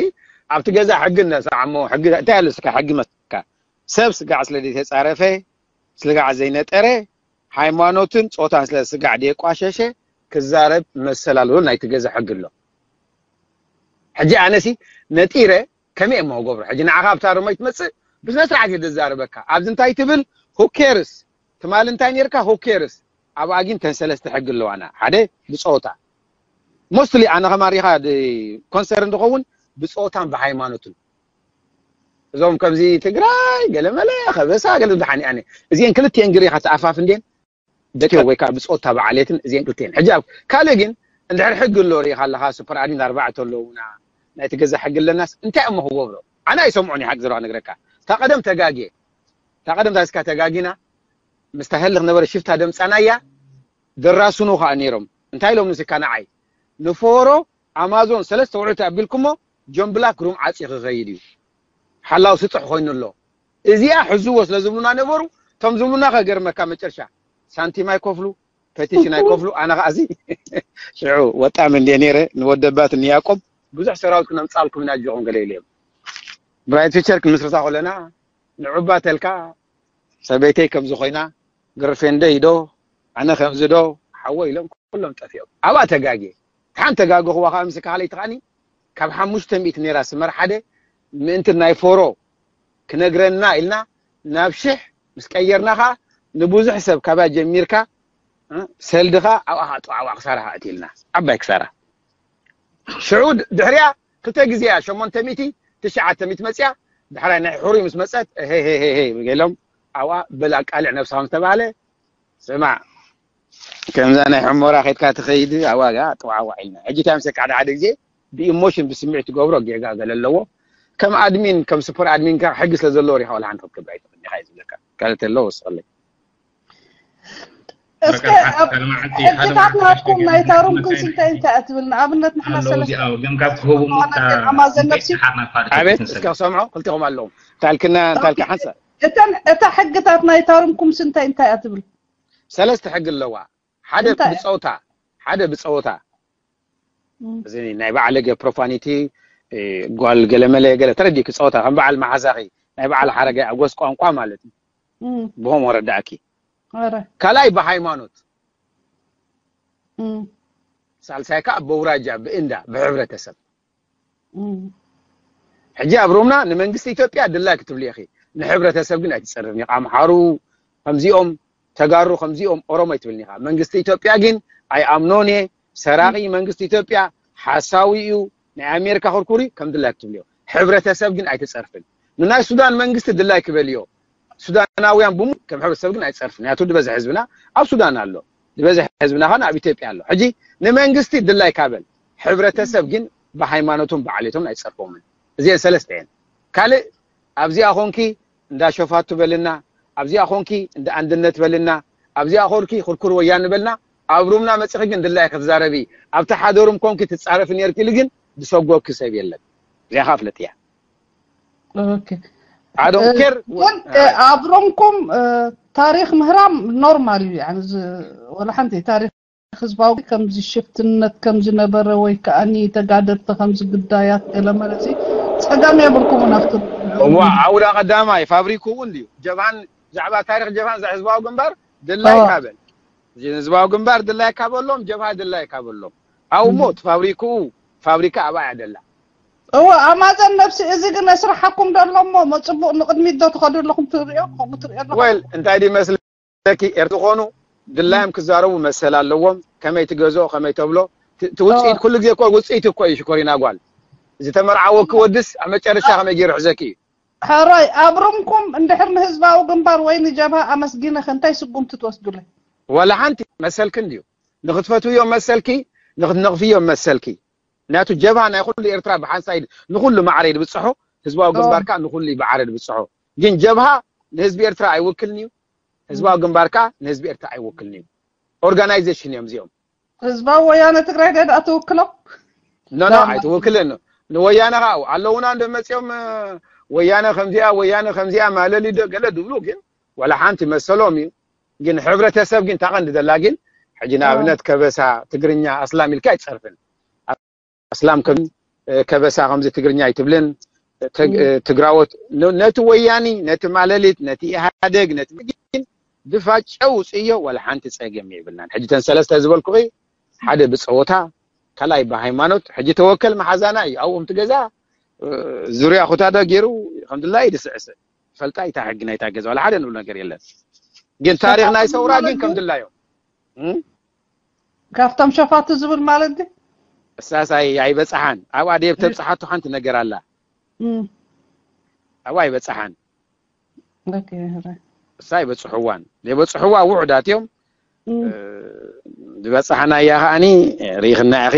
ኣብቲ ገዛ ሕጊ እነስራዓሞ ሕጊ እንታይ ኣሎ ስካ ሕጊ መስካ ሰብ ስጋዕ ስለ ዘይተጻረፈ ስጋዕ ዘይነጠረ ሃይማኖትን ጾታን ስለ ስጋዕ ደየቋሸሸ ክዛረብ መሰል ኣለዎ ናይቲ ገዛ ሕጊ ኣሎ ሕጂ ኣነሲ ነጢረ ከመይ እሞ ገብሮ ሕጂ ንዓኻ ኣብታ ርሞይ ትመጽእ ብስነ ስርዓት እዩ ዝዛረበካ ኣብዚ እንታይ ትብል who cares ትማሊ እንታይ ነርካ who cares ኣብኣ ግን ተን ሰለስተ ሕጊ ኣለዋና ሓደ ብጾታ mostly ኣነ ከማሪኻ concern ዝኸውን ብጾታን ብሃይማኖትን እዞም ከምዚ ትግራይ ገለመለ ከበሳ ገለ ድሓን ኣነ እዚአን ክልቲአን ግሪኻ ተኣፋፍ እንዴን ደቂ ወይ ከዓ ብፆታ በዓሌትን እዚአን ክልቲአን ሕጂ ኣብ ካልእ ግን እንድሕር ሕጊ ኣሎ ሪኢኻ ኣለኻ ሱፐር ኣድሚን ኣርባዕተ ኣለውና ናይቲ ገዛ ሕጊ ኣለናስ እንታይ እሞ ክገብሮ ኣነ ኣይሰምዖን ሓቂ ዘረባ ነግረካ እታ ቀደም ተጋግየ እታ ቀደም ታስካ ተጋጊና ምስታ ህልኽ ነበረ ሽፍታ ደምፃናያ ደራስኑ ከዓ ነይሮም እንታይ ኢሎም ንስካ ንዓይ ንፎሮ ኣማዞን ሰለስተ ውዕልቲ ኣቢልኩሞ ጆን ብላክ ሩም ዓፂ ክኸይድ እዩ ሓላው ስጡሕ ኮይኑ ኣሎ እዚኣ ሕዝዎ ስለ ዝብሉና ነበሩ እቶም ዝብሉና ከገርመካ መጨረሻ ሳንቲም ኣይከፍሉ ፔቲሽን ኣይከፍሉ ኣነ ከዓዚ ሽዑ ወጣም እንደ ነይረ ንወደባት ንያቆብ ብዙሕ ሰራዊት ክነምፃልኩም ኢና ኣጆኹም ገለ ኢለዮም ብራይት ፊቸር ክንምስርታ ከለና ንዑባ ተልካ ሰበይተይ ከምዚ ኮይና ግርፌንደይ ዶ ኣነ ከምዚ ዶ ሓወ ኢሎም ኩሎም ጠፊኦም ኣብኣ ተጋጌ ሓንቲ ተጋገኽዋ ከዓ ምስ ካልኣይቲ ከዓኒ ካብ ሓሙሽተ ሚእቲ ነይራ ስመር ሓደ ምእንቲ ናይ ፎሮ ክነግረና ኢልና ናብ ሽሕ ምስ ቀየርና ከዓ ንብዙሕ ሰብ ካባያ ጀሚርካ ሰልድኻ ኣብኣ ከዓ ጠዋዕዋ ክሳራ ከዓ እትልና ዓባይ ክሳራ ሽዑ ድሕሪያ ክልተ ግዜ እያ ሸሞንተ ሚእቲ ትሽዓተ ሚእቲ መፅያ ድሕራይ ናይ ሕሩይ ምስ መፀት ሄሄሄሄ ገሎም ኣብኣ በል ኣቃልዕ ነብስኻ ምስ ተባህለ ስማዕ ከምዛ ናይ ሕሞራ ከድካ ትኸይድ ኣዋጋ ጥዋዕዋዕ ኢልና ሕጂ እንታይ ምሰካ ሓደ ሓደ ግዜ ብኢሞሽን ብስምዒት ትገብሮ ጌጋ ገለ ኣለዎ ከም ኣድሚን ከም ሱፐር ኣድሚን ካ ሕጊ ስለ ዘለዎ ሪኻ ወላ ሓንቲ ክትገብር ኣይትኽእል ኢኻ እዩ ዝብለካ ካልእ ተሎ ወስኸለይ እስከ ሕግታት ናትኩም ናይ ታሩምኩም ስንታይ እንታይ እትብል ንኣብነት ንሕና ሰለስተ ኣማዘን ነብሲ ኣቤት እስከ ክሰምዖ ክልቲኹም ኣለዎም ታልክና ታልካ ሓንሳ እተን እታ ሕግታት ናይ ታሩምኩም ስንታይ እንታይ እትብል ሰለስተ ሕጊ ኣለዋ ሓደ ብፀውታ ሓደ ብፀወታ እዚ ናይ በዓለገ ፕሮፋኒቲ ጓል ገለመለ ገለ ተረዲእኪ ፀወታ ከም በዓል መሓዛኺ ናይ በዓል ሓረጋይ ኣጎስ ቋንቋ ማለት እዩ ብሆም ወረዳእኪ ካልኣይ ብሃይማኖት ሳልሳይ ከዓ በውራጃ ብእንዳ ብሕብረተሰብ ሕጂ ኣብ ሮምና ንመንግስቲ ኢትዮጵያ ድላይ ክትብሉ ኢኺ ንሕብረተሰብ ግን ኣይትፀርፍን ኢኻ ኣምሓሩ ከምዚኦም ተጋሩ ከምዚኦም ኦሮሞ ኣይትብልን ኢኻ መንግስቲ ኢትዮጵያ ግን ኣይኣምኖን እየ ሰራቂ መንግስቲ ኢትዮጵያ ሓሳዊ እዩ ናይ ኣሜሪካ ክርኩሪ ከም ድላይ ክትብሉ ሕብረተሰብ ግን ኣይትፀርፍን ንናይ ሱዳን መንግስቲ ድላይ ክበልዮ ሱዳናውያን ብሙ ከም ሕብረተሰብ ግን ኣይፀርፍን ያቱ ዝበዝሕ ህዝብና ኣብ ሱዳን ኣሎ ዝበዝሕ ህዝብና ኸን ኣብ ኢትዮጵያ ኣሎ ሕጂ ንመንግስቲ ድላይ ካበል ሕብረተሰብ ግን ብሃይማኖቶም ብዓሌቶም ኣይፀርፎምን እዚአን ሰለስተ እየን ካልእ ኣብዚኣ ኾንኪ እንዳ ሸፋቱ በልና ኣብዚኣ ኮንኪ እንደ ኣንድነት በልና፣ ኣብዚኣ ኮንኪ ክርኩር ወያነ በልና፣ ኣብ ሩምና መጺኺ ግን ድላይ ክትዛረቢ፣ ኣብቲ ሓደ ሩም ኮንኪ ትጻረፊ ነርኪ ኢሉ ግን ዝሰጎኪ ሰብ የለን። እዚኣ ከኣ ፍለጥያ። ኦኬ I don't care. ግን ኣብ ሮምኩም ታሪክ ምህራም ኖርማል እዩ። ወላ ሓንቲ ታሪክ ህዝባዊ ከምዚ ሽፍትነት ከምዚ ነበረ ወይ ከኣኒ ተጋደልቲ ከምዚ ግዳያት ገለመለ እዚ ጸገም የብልኩምን ኣብቲ እዋ ዓውዳ ቀዳማይ ፋብሪክኡ እውን ድዩ ጀብሃን ብዛዕባ ታሪክ ጀብሃን ዛ ህዝባዊ ግንባር ድላይ ካበል ህዝባዊ ግንባር ድላይ ካበሎም ጀብሃ ድላይ ካበሎም ኣው ሞት ፋብሪክኡ ፋብሪካ ኣባያ ደላ እወ ኣማዘን ነብሲ እዚ ግን ስራሓኩም ዶ ኣሎ እሞ መፅቡቅ ንቅድሚት ዶ ትኸዱ ኣለኹም ትሪኦ ከምኡ ትሪኦ ኣለኹም ወል እንታይ ድዩ መስለኪ ኤርትራ ዝኾኑ ድላዮም ክዛረቡ መሰል ኣለዎም ከመይ ትገዝኦ ከመይ ተብሎ እቲ ውፅኢት ኩሉ ግዜ እኮ ውፅኢት እኮ እዩ ሽኮሪና ጓል ዝተመርዓወኪ ወድስ ኣብ መጨረሻ ከመይ ገይሩ ሕዘኪ እዩ ሕራይ ኣብ ሩምኩም እንድሕር ንህዝባዊ ግንባር ወይ ንጀብሃ ኣመስጊነኸ እንታይ ስጉምቲ ትወስዱለይ ወላ ሓንቲ መሰልኪ እንድዩ ንክትፈትውዮም መሰልኪ ንክትነቕፍዮም መሰልኪ ምክንያቱ ጀብሃ ናይ ኩሉ ኤርትራ ብሓንሳይ ንኩሉ ማዕረ ድብፅሖ ህዝባዊ ግንባር ከዓ ንኩሉ ብዓረ ድብፅሖ ግን ጀብሃ ንህዝቢ ኤርትራ ኣይውክልን እዩ ህዝባዊ ግንባር ከዓ ንህዝቢ ኤርትራ ኣይውክልን እዩ ኦርጋናይዜሽን እዮም እዚኦም ህዝባዊ ወያነ ትግራይ ደ ደኣ ትውክሎም ኖ ኖ ኣይትውክልን ንወያነ ከዓ ኣለውና እንደ መፅኦም ወያነ ከምዚኣ ወያነ ከምዚኣ ማለሊ ዶ ገለ ድብሉ ግን ወላ ሓንቲ መሰሎም እዩ ግን ሕብረተሰብ ግን ታቐንዲ ዘላ ግን ሕጂ ንኣብነት ከበሳ ትግርኛ ኣስላም ኢልካ ኣይትፀርፍን ኣስላም ከም ከበሳ ከምዚ ትግርኛ ኣይትብልን ትግራዎት ነቲ ወያኒ ነቲ ማለሊት ነቲ ኢህኣደግ ነቲ ግን ድፋጨ ውፅእዮ ወላ ሓንቲ ፀገም የብልናን ሕጂ ተን ሰለስተ ዝበልኩኺ ሓደ ብፀወታ ካልኣይ ብሃይማኖት ሕጂ ተወከል መሓዛና እዩ ኣብኡ ከምቲ ገዛ ዙርያ ኩታዶ ገይሩ ከምድላይ ድስዕስዕ ፈልጣ ይታ ሕጊ ናይታ ገዛ ዋላ ሓደ ንብሎ ነገር የለን ግን ታሪክ ናይ ሰውራ ግን ከምድላዮ ካብቶም ሸፋቱ ዝብል ማለት ድ እሳስ ኣይበፅሓን ኣብኣ ደብ ተብፅሓቶ ሓንቲ ነገር ኣላ ኣብኣ ኣይበፅሓን እሳ ኣይበፅሕዋን ዘይበፅሕዋ ውዑዳት እዮም ዝበፅሓና እያ ከዓኒ ርኢኽና ኢኺ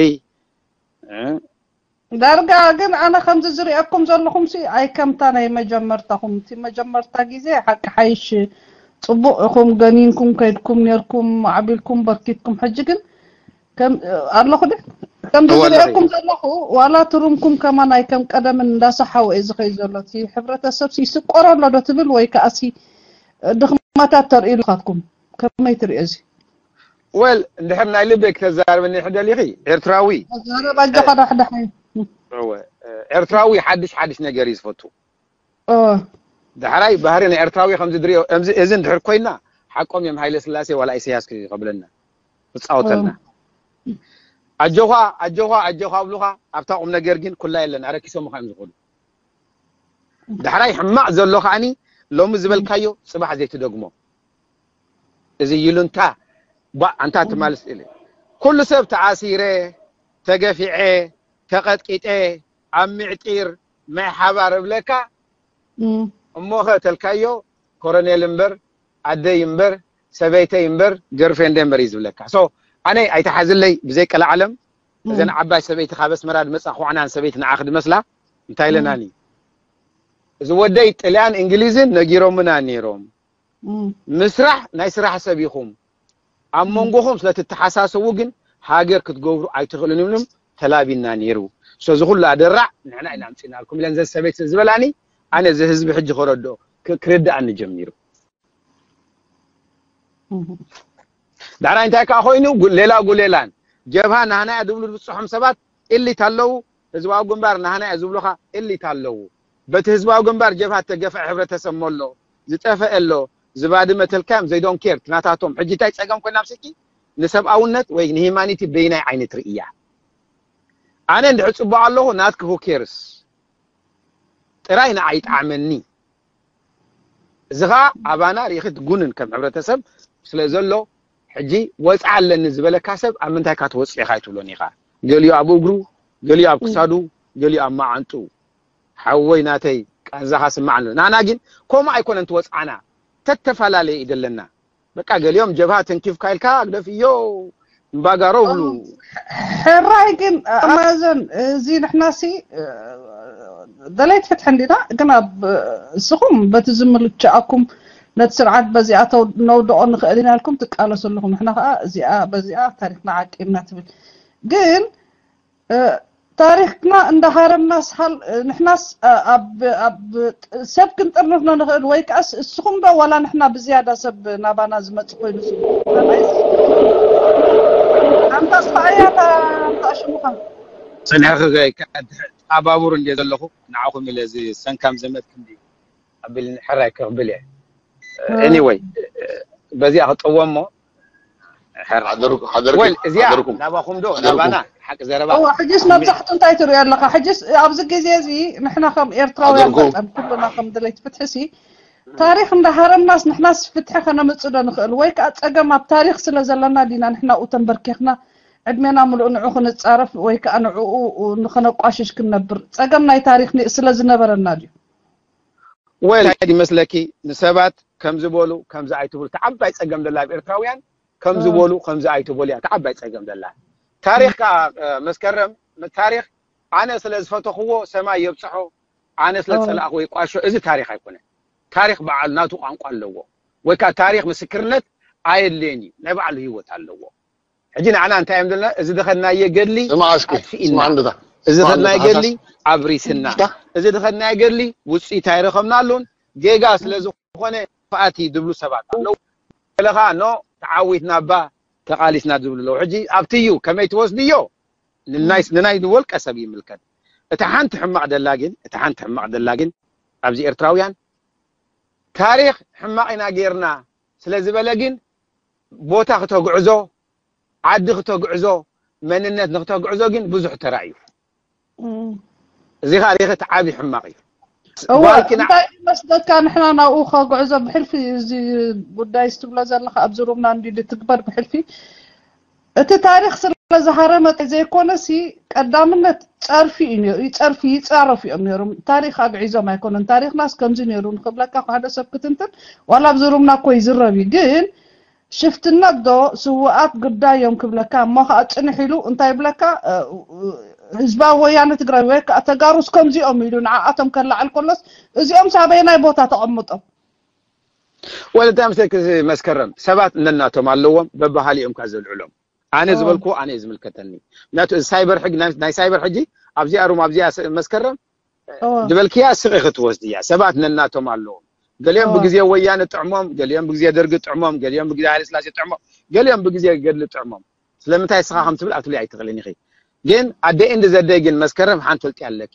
ዳርጋ ግን ኣነ ከምዚ ዝሪአኩም ዘለኹም ሲ ኣይከምታ ናይ መጀመርታኹም እቲ መጀመርታ ግዜ ሓቂ ሓይሽ ፅቡቅ ኢኹም ገኒንኩም ከይድኩም ነርኩም ማዕቢልኩም በርኪትኩም ሕጂ ግን ኣለኹ ድ ከምዚ ዝሪአኩም ዘለኹ ዋላ ትሩምኩም ከማን ኣይከም ቀደምን እንዳሰሓወ እዩ ዝኸይ ዘሎ እቲ ሕብረተሰብ ሲ ይስቆሮ ኣሎ ዶ ትብል ወይ ከኣሲ ድኽመታት ተርእዩ ልኻትኩም ከመይ ትሪኦ እዚ ወል እንድሕር ናይ ልበይ ክተዛርበኒ ሕደሊኺ ኤርትራዊ ተዛረብ ኣጆኻ ዳሕዳሕ ኤርትራዊ ሓድሽ ሓድሽ ነገር እዩ ዝፈቱ ዳሕራይ ባህሪ ናይ ኤርትራዊ ከምዚ ድሪኦ እዚ እንድሕር ኮይና ሓቆም እዮም ሃይለ ስላሴ ዋላ ኢሳያስ ክብለና ክፃወተልና ኣጆኻ ኣጆኻ ኣጆኻ ኣብሉኻ ኣብታ ቁም ነገር ግን ኩላ የለን ኣረኪሶምኻ እዮም ዝኸዱ ዳሕራይ ሕማቕ ዘሎ ከዓኒ ሎሚ ዝበልካዮ ፅባሕ ዘይትደግሞ እዚ ይሉንታ ባእ ኣንታ ትማል ስእሊ ኩሉ ሰብ ተኣሲረ ተገፊዐ ተቐጥቂጠ ኣብ ሚዕጢር ማይ ሓባር እብለካ እሞ ኸ ተልካዮ ኮረኔል እምበር ኣደይ እምበር ሰበይተይ እምበር ገርፍሬንደ እምበር እዩ ዝብለካ ሶ ኣነ ኣይተሓዝለይ ብዘይ ቀልዓለም እዘን ዓባይ ሰበይቲ ካብ ኣስመራ ዝመፃ ኩዕናን ሰበይቲ ንዓኺ ድመስላ እንታይ ኢለናኒ እዚ ወደይ ጥልያን እንግሊዝን ነጊሮምና ነይሮም ምስራሕ ናይ ስራሕ ሰብ ኢኹም ኣብ መንጎኹም ስለትተሓሳሰቡ ግን ሃገር ክትገብሩ ኣይትኽእሉን ይብሉም ተላቢና ነይሩ ሶዚ ኩሉ ኣደራዕ ንሕና ኢና ኣምፂናልኩም ኢለን ዘን ሰበይቲ ዝበላኒ ኣነ እዚ ህዝቢ ሕጂ ከረድኦ ክርድኣኒ ጀሚሩ ዳሕራይ እንታይ ከዓ ኮይኑ ሌላ ጉሌላን ጀብሃ ናህና እያ ዝብሉ ዝብፅሖም ሰባት እሊት ኣለዉ ህዝባዊ ግንባር ናህና እያ ዝብሉኻ እሊት ኣለዉ በቲ ህዝባዊ ግንባር ጀብሃ ተገፍዐ ሕብረተሰብ መሎ ዝጠፈአ ኣሎ ዝባድመ ተልካዮም ዘይዶን ኬር ናታቶም ሕጂ እንታይ ፀገም ኮይና ምስኪ ንሰብኣውነት ወይ ንሂማኒቲ በይናይ ዓይነት ርእያ ኣነ እንድሕር ፅቡቅ ኣለኹ ናትኪ who cares ጥራይ ንዓይ ይጥዓመኒ እዚ ኸዓ ኣባና ርኢኺ ትጉንን ከም ሕብረተሰብ ስለ ዘሎ ሕጂ ወፅዓ ኣለኒ ዝበለካ ሰብ ኣብ ምንታይ ካ ትወፅእ ኢኻ ኣይትብሎን ኢኻ ገሊኡ ኣብ እግሩ ገሊኡ ኣብ ክሳዱ ገሊኡ ኣብ መዓንጡ ሓወይ ናተይ ቃንዛኻ ስማዕ ኣሎ ናና ግን ከምኡ ኣይኮነን ትወፅዓና ተተፈላለየ እዩ ዘለና በቃ ገሊኦም ጀብሃ ተንኪፍካ ኢልካ ግደፍዮ እምባጋሮ ብሉ ሕራይ ግን ኣማዘን እዚ ንሕናሲ ደለይቲ ፍትሒ እንዲና ግን ኣብ እስኹም በቲ ዝምልቸኣኩም ነቲ ስርዓት በዚኣ ተው- ነውድቖ ንኽእል ኢና ኢልኩም ትቃለሱ ኣለኹም። ንሕና ከዓ እዚኣ በዚኣ ታሪኽና ዓቂብና ትብል። ግን እ፣ ታሪኽና እንዳሃረምናስ ሃል ንሕናስ እ፣ ኣብ ኣብ ሰብ ክንጥርንፍ ዶ ንኽእል ወይ ከኣስ እስኹም ዶ ዋላ ንሕና ብዝያዳ ሰብ ናባና ዝመጽእ ኮይኑ ስምዓኩም? ኣንታ ስኻ እያ እታ ሽሙኻ። ጸኒሕኺ ኣባቡር እንድየ ዘለኹ ንዓኹም ኢለ እዚ ሰንካም ዘመድ ክንዲ ኣቢል ሕራይ ክቕብል እየ። Anyway በዚኣ ክጠወሞ ሓደርኩም እዚኣ ናባኹም ዶ ናባና ሓቂ ዘረባ ሕጅስ መብዛሕቱ እንታይ ትሪኦ ኣለካ? ሕጅስ ኣብዚ ግዜ እዚ ንሕና ከም ኤርትራውያን መጠን ኩሉና ከም ድሌት ፍትሒ ሲ ታሪኽ እንዳሃረምናስ ንሕናስ ፍትሒ ከነምጽእ ዶ ንኽእል? ወይ ከዓ ጸገም ኣብ ታሪኽ ስለ ዘለና ዲና ንሕና ኣብኡ ተንበርኪኽና ዕድሜና ምሉእ ንዑ ክንጻረፍ ወይ ከዓ ንዕኡ ንኸነቋሽሽ ክንነብር? ጸገም ናይ ታሪኽ ስለ ዝነበረና ድዩ? ወይ እንታይ ይመስለኪ ንሰባት ከምዚ በሉ ከምዚ ኣይትብሉ እቲ ዓባይ ጸገም ደላ ኣብ ኤርትራውያን ከምዚ በሉ ከምዚ ኣይትበሉ እያ እቲ ዓባይ ጸገም ደላ። ታሪኽ ከዓ መስከረም ታሪኽ ኣነ ስለ ዝፈተኽዎ ሰማይ የብጽሖ ኣነ ስለ ዝጸላእኽዎ ይቋሾ እዚ ታሪኽ ኣይኮነን። ታሪኽ በዓሉ ናቱ ቋንቋ ኣለዎ ወይ ከዓ ታሪኽ ምስክርነት ኣየድልየን እዩ ናይ ባዕሉ ህይወት ኣለዎ። ሕጂ ንዓና እንታይ እዮም ዘለና እዚ ዝኸድናዮ ገድሊ ኣጥፊእና እዚ ዝኸድናዮ ገድሊ ኣብሪስና እዚ ዝኸድናዮ ገድሊ ውፅኢት ኣይረኸብናሉን ጌጋ ስለ ዝኾነ ጥፍኣት እዩ ዝብሉ ሰባት ኣለዉ። ገለ ከዓ ኖ ተዓዊትና እባ ተቓሊስና ዝብሉ ኣለዉ። ሕጂ ኣብቲ እዩ ከመይ ትወስድዮ ንናይ ንወልቀ ሰብ ይምልከት። እታ ሓንቲ ሕማቕ ደላ ግን እታ ሓንቲ ሕማቕ ደላ ግን ኣብዚ ኤርትራውያን ታሪኽ ሕማቕ ኢና ጌርና ስለ ዝበለ ግን ቦታ ክተግዕዞ ዓዲ ክተግዕዞ መንነት ንክተግዕዞ ግን ብዙሕ ተራእዩ። እዚ ከዓ ሪኸት ዓቢ ሕማቕ እዩ። እወ እንታይ መስለካ ንሕና ናብኡ ከጉዕዞ ብሕልፊ እዚ ጉዳይ ዝትብሎ ዘለካ ኣብዚ ሩምና እንዲ ትግበር ብሕልፊ እቲ ታሪኽ ስለ ዝሃረመ ዘይኮነሲ ቀዳምነት ጸርፊ እዩ ነይሩ ይጸርፊ ይጻረፉ እዮም ነይሮም ታሪኽ ኣግዒዞም ኣይኮነን ታሪኽናስ ከምዚ ነይሩ ንክብለካ ሓደ ሰብ ክትንትን ዋላ ኣብዚ ሩምና እኮ ይዝረብ እዩ ግን ሽፍትነት ዶ ስውኣት ግዳይ እዮም ክብለካ እሞ ከዓ ፅንሕ ኢሉ እንታይ ይብለካ ህዝባዊ ወያነ ትግራይ ወይ ከዓ ተጋሩስ ከምዚኦም ኢሉ ንዓኣቶም ከላዕል ከሎስ እዚኦም ሳበየናይ ቦታ ተቐምጦም ወለታ ምሰክ መስከረም ሰባት እነናቶም ኣለዎም በባሃሊ እዮም ካብ ዘልዕሎም ኣነ ዝበልኩ ኣነ ዝምልከተኒ ምክንያቱ ሳይበር ሕጂ ናይ ሳይበር ሕጂ ኣብዚኣ ሩም ኣብዚኣ መስከረም ዝበልክያ ስቕ ክትወስድ እያ። ሰባት ነናቶም ኣለዎም። ገሊኦም ብግዜ ወያነ ጥዕሞም፣ ገሊኦም ብግዜ ደርጊ ጥዕሞም፣ ገሊኦም ብግዜ ሃይለስላሴ ጥዕሞም፣ ገሊኦም ብግዜ ገድሊ ጥዕሞም። ስለምንታይ እስኻ ከም ትብል ኣትብሊ ኣይትኽእልን ኢኺ። ግን ኣደ ኤንድ ዘደይ ግን መስከረም ሓንቲ ፈልጢ ኣለኪ።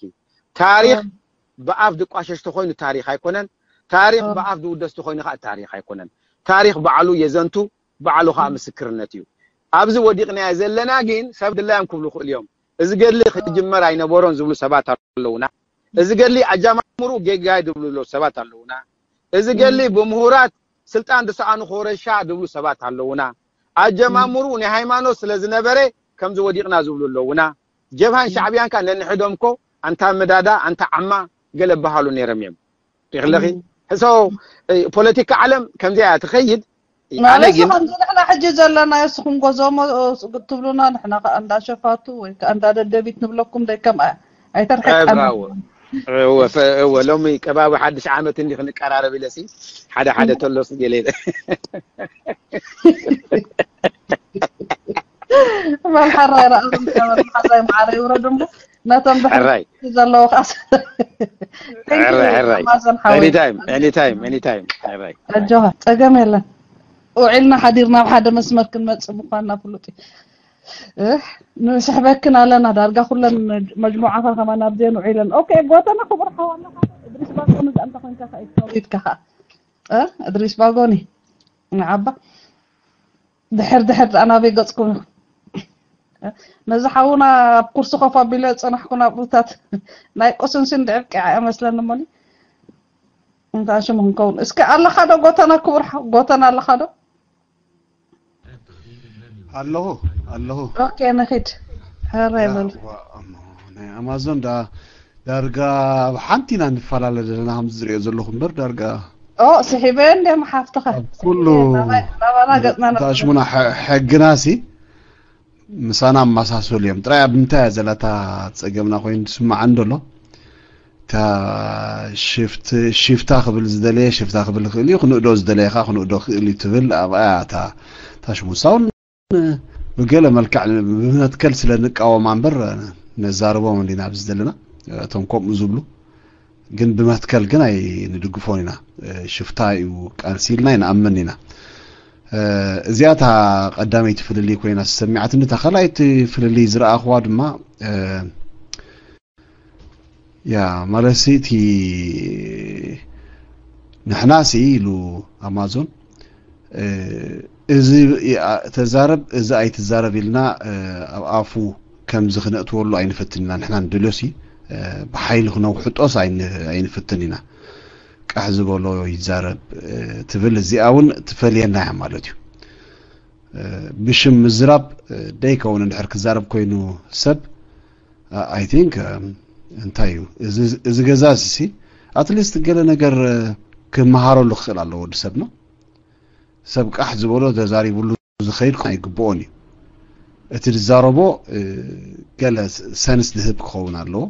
ታሪኽ ብኣፍ ድቋሸሽ ተኾይኑ ታሪኽ ኣይኮነን። ታሪኽ ብኣፍ ድውደስ ተኾይኑ ከዓ ታሪኽ ኣይኮነን። ታሪኽ ባዕሉ የዘንቱ፣ ባዕሉ ከዓ ምስክርነት እዩ። ኣብዚ ወዲቕናዮ ዘለና ግን ሰብ ድላዮም ክብሉ ይኽእሉ እዮም። እዚ ገድሊ ክጅመር ኣይነበሮን ዝብሉ ሰባት ኣለውና። እዚ ገድሊ ኣጀማምርኡ ጌጋ እዩ ዝብሉ ዘለዉ ሰባት ኣለውና። እዚ ገድሊ ብምሁራት ስልጣን ዝሰኣኑ ክወረሻ ዝብሉ ሰባት ኣለውና። ኣጀማምርኡ ናይ ሃይማኖት ስለ ዝነበረ ከምዚ ወዲቕና ዝብሉ ኣለውና። ጀብሃን ሻዕብያን ከኣ ነንሕዶም እኮ ኣንታ መዳዳ ኣንታ ዓማ ገለ በሃሉ ነይሮም እዮም። ይኽለኺ ሕሶ ፖለቲካ ዓለም ከምዚኣ ትኸይድ ኣነ ማለት ግን ከምዚ ንሕና ሕጂ ዘለና ንስኹም ጎዞሞ ትብሉና ንሕና ከዓ እንዳ ሸፋቱ ወይ ከዓ እንዳ ደደቢት ንብለኩም ደይ ከም ኣይተርሕቀና እወ፣ እወ፣ ፈ- እወ፣ ሎሚ ከባቢ ሓድሽ ዓመት እንዲ ክንቀራረብ ኢለሲ ሓደ ሓደ ተሎስ ገለ መን ሓራይ ረኣኹም መን ሓራይ መዓረ ይውረድ እሞ ነቶም ብሕር ሕራይ ዘለዉ ካስ ሕራይ ሕራይ ማዘን ሓወይ anytime anytime anytime ሕራይ ኣጆኻ ፀገም የለን ውዒልና ሓዲርና ኣብ ሓደ መስመር ክንመፅእ ምኳንና ፍሉጥ እዩ እህ፣ ንስሕበክን ኣለና ዳርጋ ኩለን መጅሙዓኻ ከማን ኣብዚአን ውዒለን ኦኬ ጎተና ክቡር ሓው ኣለካ እድሪስ ባጎኒ ዛንታ ኮንካ ከይትፈሪድካ ከ እ እድሪስ ባጎኒ ንዓባ ድሕር ድሕር ደኣ ናበይ ገጽኩም ነዚ ሓውና ኣብ ኩርሲ ኮፍ ኣቢለ ዝጸናሕኩ ናብሩታት ናይ ቁስንስን ድዕብቂዓ እያ መስለኒ እሞኒ እንታይ ሽሙ ክንከውን እስከ ኣለኻ ዶ ጎተና ክቡር ሓው ጎተና ኣለኻ ዶ ኣለኹ ኣለኹ ኦኬ ንኺድ ሕራይ በሉ ናይ ኣማዞን ዳ ዳርጋ ኣብ ሓንቲ ኢና ንፈላለ ዘለና ከም ዝሪኦ ዘለኹ እምበር ዳርጋ ኦ ስሒበ እንደ መሓፍትኻ ኣብ ኩሉ ናባና ገጽና ታሽሙና ሕግና ሲ ምሳና ኣመሳሰሉ እዮም ጥራይ ኣብ ምንታይ እያ ዘላታ ፀገምና ኮይኑ ዝስማዓኒ ዘሎ እቲ እታ ሽፍት ሽፍታ ክብል ዝደለየ ሽፍታ ክብል ክእል እዩ፣ ክንእዶ ዝደለየ ከዓ ክንእዶ ክእል እዩ ትብል ኣብኣ እያ እታ እታ ሽሙሳ እውን ብገለ መልክዕ ብመትከል ስለ ንቃወማ እምበር ነዛርቦም እንዲና ኣብዚ ዘለና እቶም ከምኡ ዝብሉ ግን ብመትከል ግን ኣይንድግፎን ኢና። ሽፍታ እዩ ቃልሲ ኢልና ኣይንኣምን ኢና። እዚኣ እታ ቀዳመይቲ ፍልልይ ኮይና ዝሰሚዓትኒ። እታ ካልኣይቲ ፍልልይ ዝረኣኽዋ ድማ ያ ማለት እቲ ንሕናሲ ኢሉ ኣማዞን እዚ ተዛረብ እዚ ኣይትዛረብ ኢልና ኣብ ኣፉ ከምዚ ክነእትወሉ ኣይንፈትን ኢና። ንሕና ንደልዮሲ ብሓይሊ ክነውሕጦስ ኣይንፍትን ኢና። ቃሕ ዝበሎ ይዛረብ ትብል እዚኣ እውን ትፈልየና እያ ማለት እዩ። ብሽም ምዝራብ ደይከውን እንድሕር ክዛረብ ኮይኑ ሰብ I think እንታይ እዩ እዚ ገዛ እዚ at least ገለ ነገር ክመሃረሉ ክኽእል ኣለዎ ወዲ ሰብ ነው። ሰብ ቃሕ ዝበሎ ተዛሪብሉ ዝኸይድ ኣይግብኦን እዩ። እቲ ዝዛረቦ ገለ ሰንስ ዝህብ ክኸውን ኣለዎ።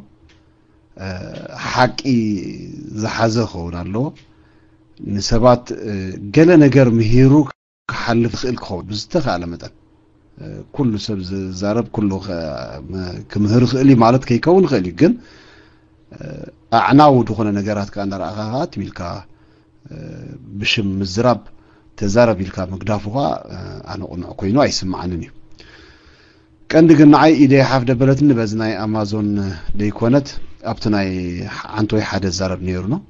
ሓቂ ዝሓዘ ክኸውን ኣለዎ። ንሰባት ገለ ነገር ምሂሩ ክሓልፍ ዝኽእል ክኸውን ብዝተኻእለ መጠን ኩሉ ሰብ ዝዛረብ ኩሉ ክምህር ይኽእል እዩ ማለት ከይከውን ይኽእል እዩ። ግን ኣዕናዊ ዝኾነ ነገራት ከዓ እንዳረኣኻ ከዓ ትም ኢልካ ብሽም ምዝራብ ተዛረብ ኢልካ ምግዳፉ ከዓ ኣነ ቁኑዕ ኮይኑ ኣይስምዓንን እዩ። ቀንዲ ግን ንዓይ ኢደይ ሓፍ ደበለትኒ በዚ ናይ ኣማዞን ደይኮነት ኣብቲ ናይ ዓንቶይ ሓደ ዛረብ ነይሩ ነው።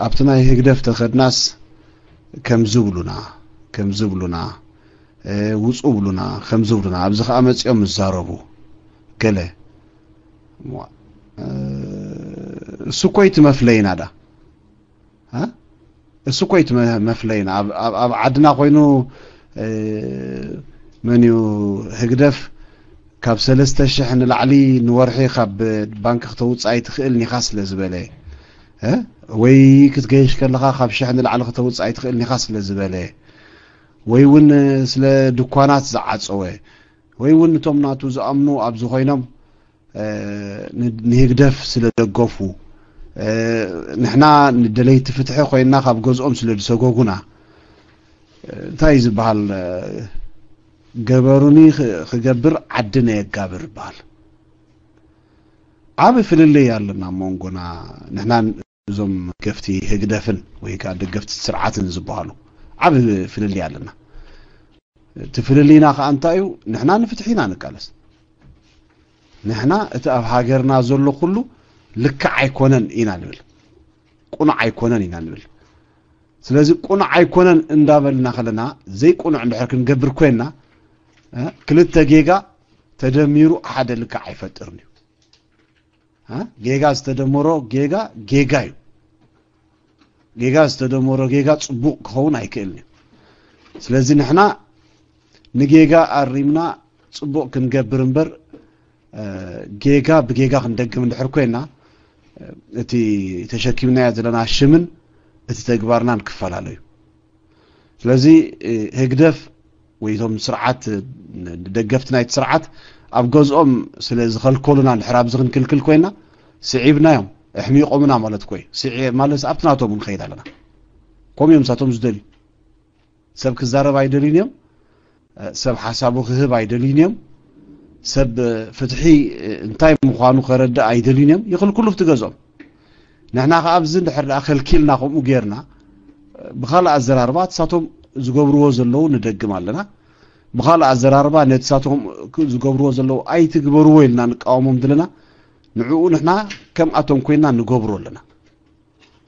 ኣብቲ ናይ ህግደፍ ተኸድናስ ከም ዝብሉና ከም ዝብሉና ውፁ ብሉና ከም ዝብሉና ኣብዚ ከዓ መፂኦም ዝዛረቡ ገለ እሱ ኮይቲ መፍለይና ዳ እሱ ኮይቲ መፍለይና ኣብ ዓድና ኮይኑ መን እዩ ህግደፍ ካብ ሰለስተ ሽሕ ንላዕሊ ንወርሒ ካብ ባንክ ክተውፅእ ኣይትኽእልን ኢኻ ስለ ዝበለ ወይ ክትገይሽ ከለኻ ካብ ሽሕ ንላዕሊ ክተውፅእ ኣይትኽእልን ኢኻ ስለ ዝበለ ወይ እውን ስለ ድኳናት ዝዓፀወ ወይ እውን እቶም ናቱ ዝኣምኑ ኣብዚ ኮይኖም ንህግደፍ ስለ ደገፉ ንሕና ንደለይቲ ፍትሒ ኮይንና ካብ ገዝኦም ስለ ዝሰጎጉና እንታይ ዝበሃል ገበሩኒ ክገብር ዓዲ ነየጋብር ይበሃል። ዓብ ፍልልይ ኣለና መንጎና ንሕና እዞም ደገፍቲ ህግደፍን ወይ ከዓ ደገፍቲ ስርዓትን ዝበሃሉ ዓብ ፍልልይ ኣለና። እቲ ፍልልይና ከዓ እንታይ እዩ? ንሕና ንፍትሒ ኢና ንቃለስ። ንሕና እቲ ኣብ ሃገርና ዘሎ ኩሉ ልክዕ ኣይኮነን ኢና ንብል፣ ቁኑዕ ኣይኮነን ኢና ንብል። ስለዚ ቁኑዕ ኣይኮነን እንዳበልና ከለና ዘይቁኑዕ እንድሕር ክንገብር ኮይንና ክልተ ጌጋ ተደሚሩ ሓደ ልክዕ ኣይፈጥርን እዩ። ጌጋ ዝተደመሮ ጌጋ ጌጋ እዩ። ጌጋ ዝተደመሮ ጌጋ ፅቡቕ ክኸውን ኣይክእልን እዩ። ስለዚ ንሕና ንጌጋ ኣሪምና ፅቡቕ ክንገብር እምበር ጌጋ ብጌጋ ክንደግም እንድሕር ኮይና እቲ ተሸኪምናዮ ዘለና ሽምን እቲ ተግባርናን ክፈላለ እዩ። ስለዚ ህግደፍ ወይ እቶም ስርዓት ደገፍቲ ናይቲ ስርዓት ኣብ ገዝኦም ስለ ዝኸልከሉና እንድሕር ኣብዚ ክንክልክል ኮይና ስዒብናዮም ኣሕሚቖምና ማለት ኮይ ማለት ኣብቲ ናቶም ንኸይድ ኣለና። ከምኡ እዮም ንሳቶም ዝደልዩ። ሰብ ክዛረብ ኣይደልዩን እዮም። ሰብ ሓሳቡ ክህብ ኣይደልዩን እዮም። ሰብ ፍትሒ እንታይ ምዃኑ ከረድእ ኣይደልዩን እዮም። ይኽልክሉ ኣብቲ ገዝኦም። ንሕና ከዓ ኣብዚ እንድሕር ደኣ ከልኪልና ከምኡ ጌርና ብኻልእ ኣዘራርባ እቲ ሳቶም ዝገብርዎ ዘለዉ ንደግም ኣለና። ብኻልእ ኣዘራርባ ነቲ ሳቶም ዝገብርዎ ዘለዉ ኣይትግበርዎ ኢልና ንቃወሞም ዘለና። ንዕኡ ንሕና ከምኣቶም ኮይንና ንገብሮ ኣለና።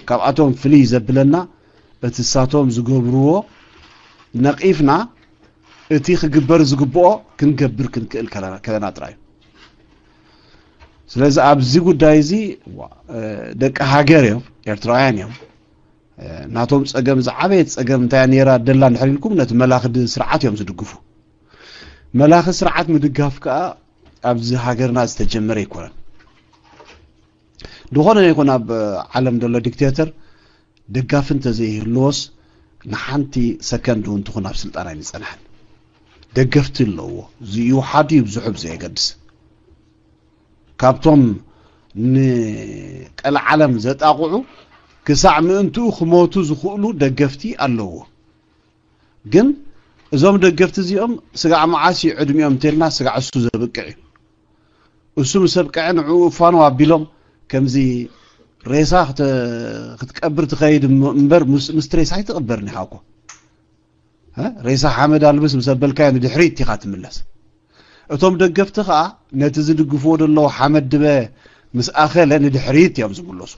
ካብኣቶም ፍልይ ዘብለና እቲ ሳቶም ዝገብርዎ ነቒፍና እቲ ክግበር ዝግብኦ ክንገብር ክንክእል ከለና ጥራይ እዩ። ስለዚ ኣብዚ ጉዳይ እዚ ደቂ ሃገር እዮም፣ ኤርትራውያን እዮም። ናቶም ፀገም ዝዓበየት ፀገም እንታይ ነይራ ደላ እንድሕር ኢልኩም ነቲ መላኽዲ ስርዓት እዮም ዝድግፉ። መላኺ ስርዓት ምድጋፍ ከዓ ኣብዚ ሃገርና ዝተጀመረ ኣይኮነን። ዝኾነ ይኹን ኣብ ዓለም ዘሎ ዲክቴተር ደጋፊ እንተዘይህልዎስ ንሓንቲ ሰከንድ እውን ትኹን ኣብ ስልጣን ኣይንፀንሐን። ደገፍቲ ኣለዎ። ዝይውሓዱ ይብዝሑ ብዘየገድስ ካብቶም ንቀልዓለም ዘጣቕዑ ክሳዕ ምእንትኡ ክሞቱ ዝኽእሉ ደገፍቲ ኣለዎ። ግን እዞም ደገፍቲ እዚኦም ስጋዕ መዓስ እዩ ዕድሚኦም እንተልና ስጋዕ እሱ ዘብቅዕ እዩ። እሱ ምስ ኣብቅዐ ንዕኡ እፋኑ ኣቢሎም ከምዚ ሬሳ ክተ- ክትቀብር ትኸይድ እሞ- እምበር ምስ- ምስቲ ሬሳ ኣይትቕበርን ኢኻ እኮ። እ? ሬሳ ሓመድ ኣልብስ ምስ ኣበልካዮ ንድሕሪት ኢኻ ትምለስ። እቶም ደገፍቲ ኸኣ ነቲ ዝድግፍዎ ዘለዉ ሓመድ ድበ ምስ ኣኸለ ንድሕሪት እዮም ዝምለሱ።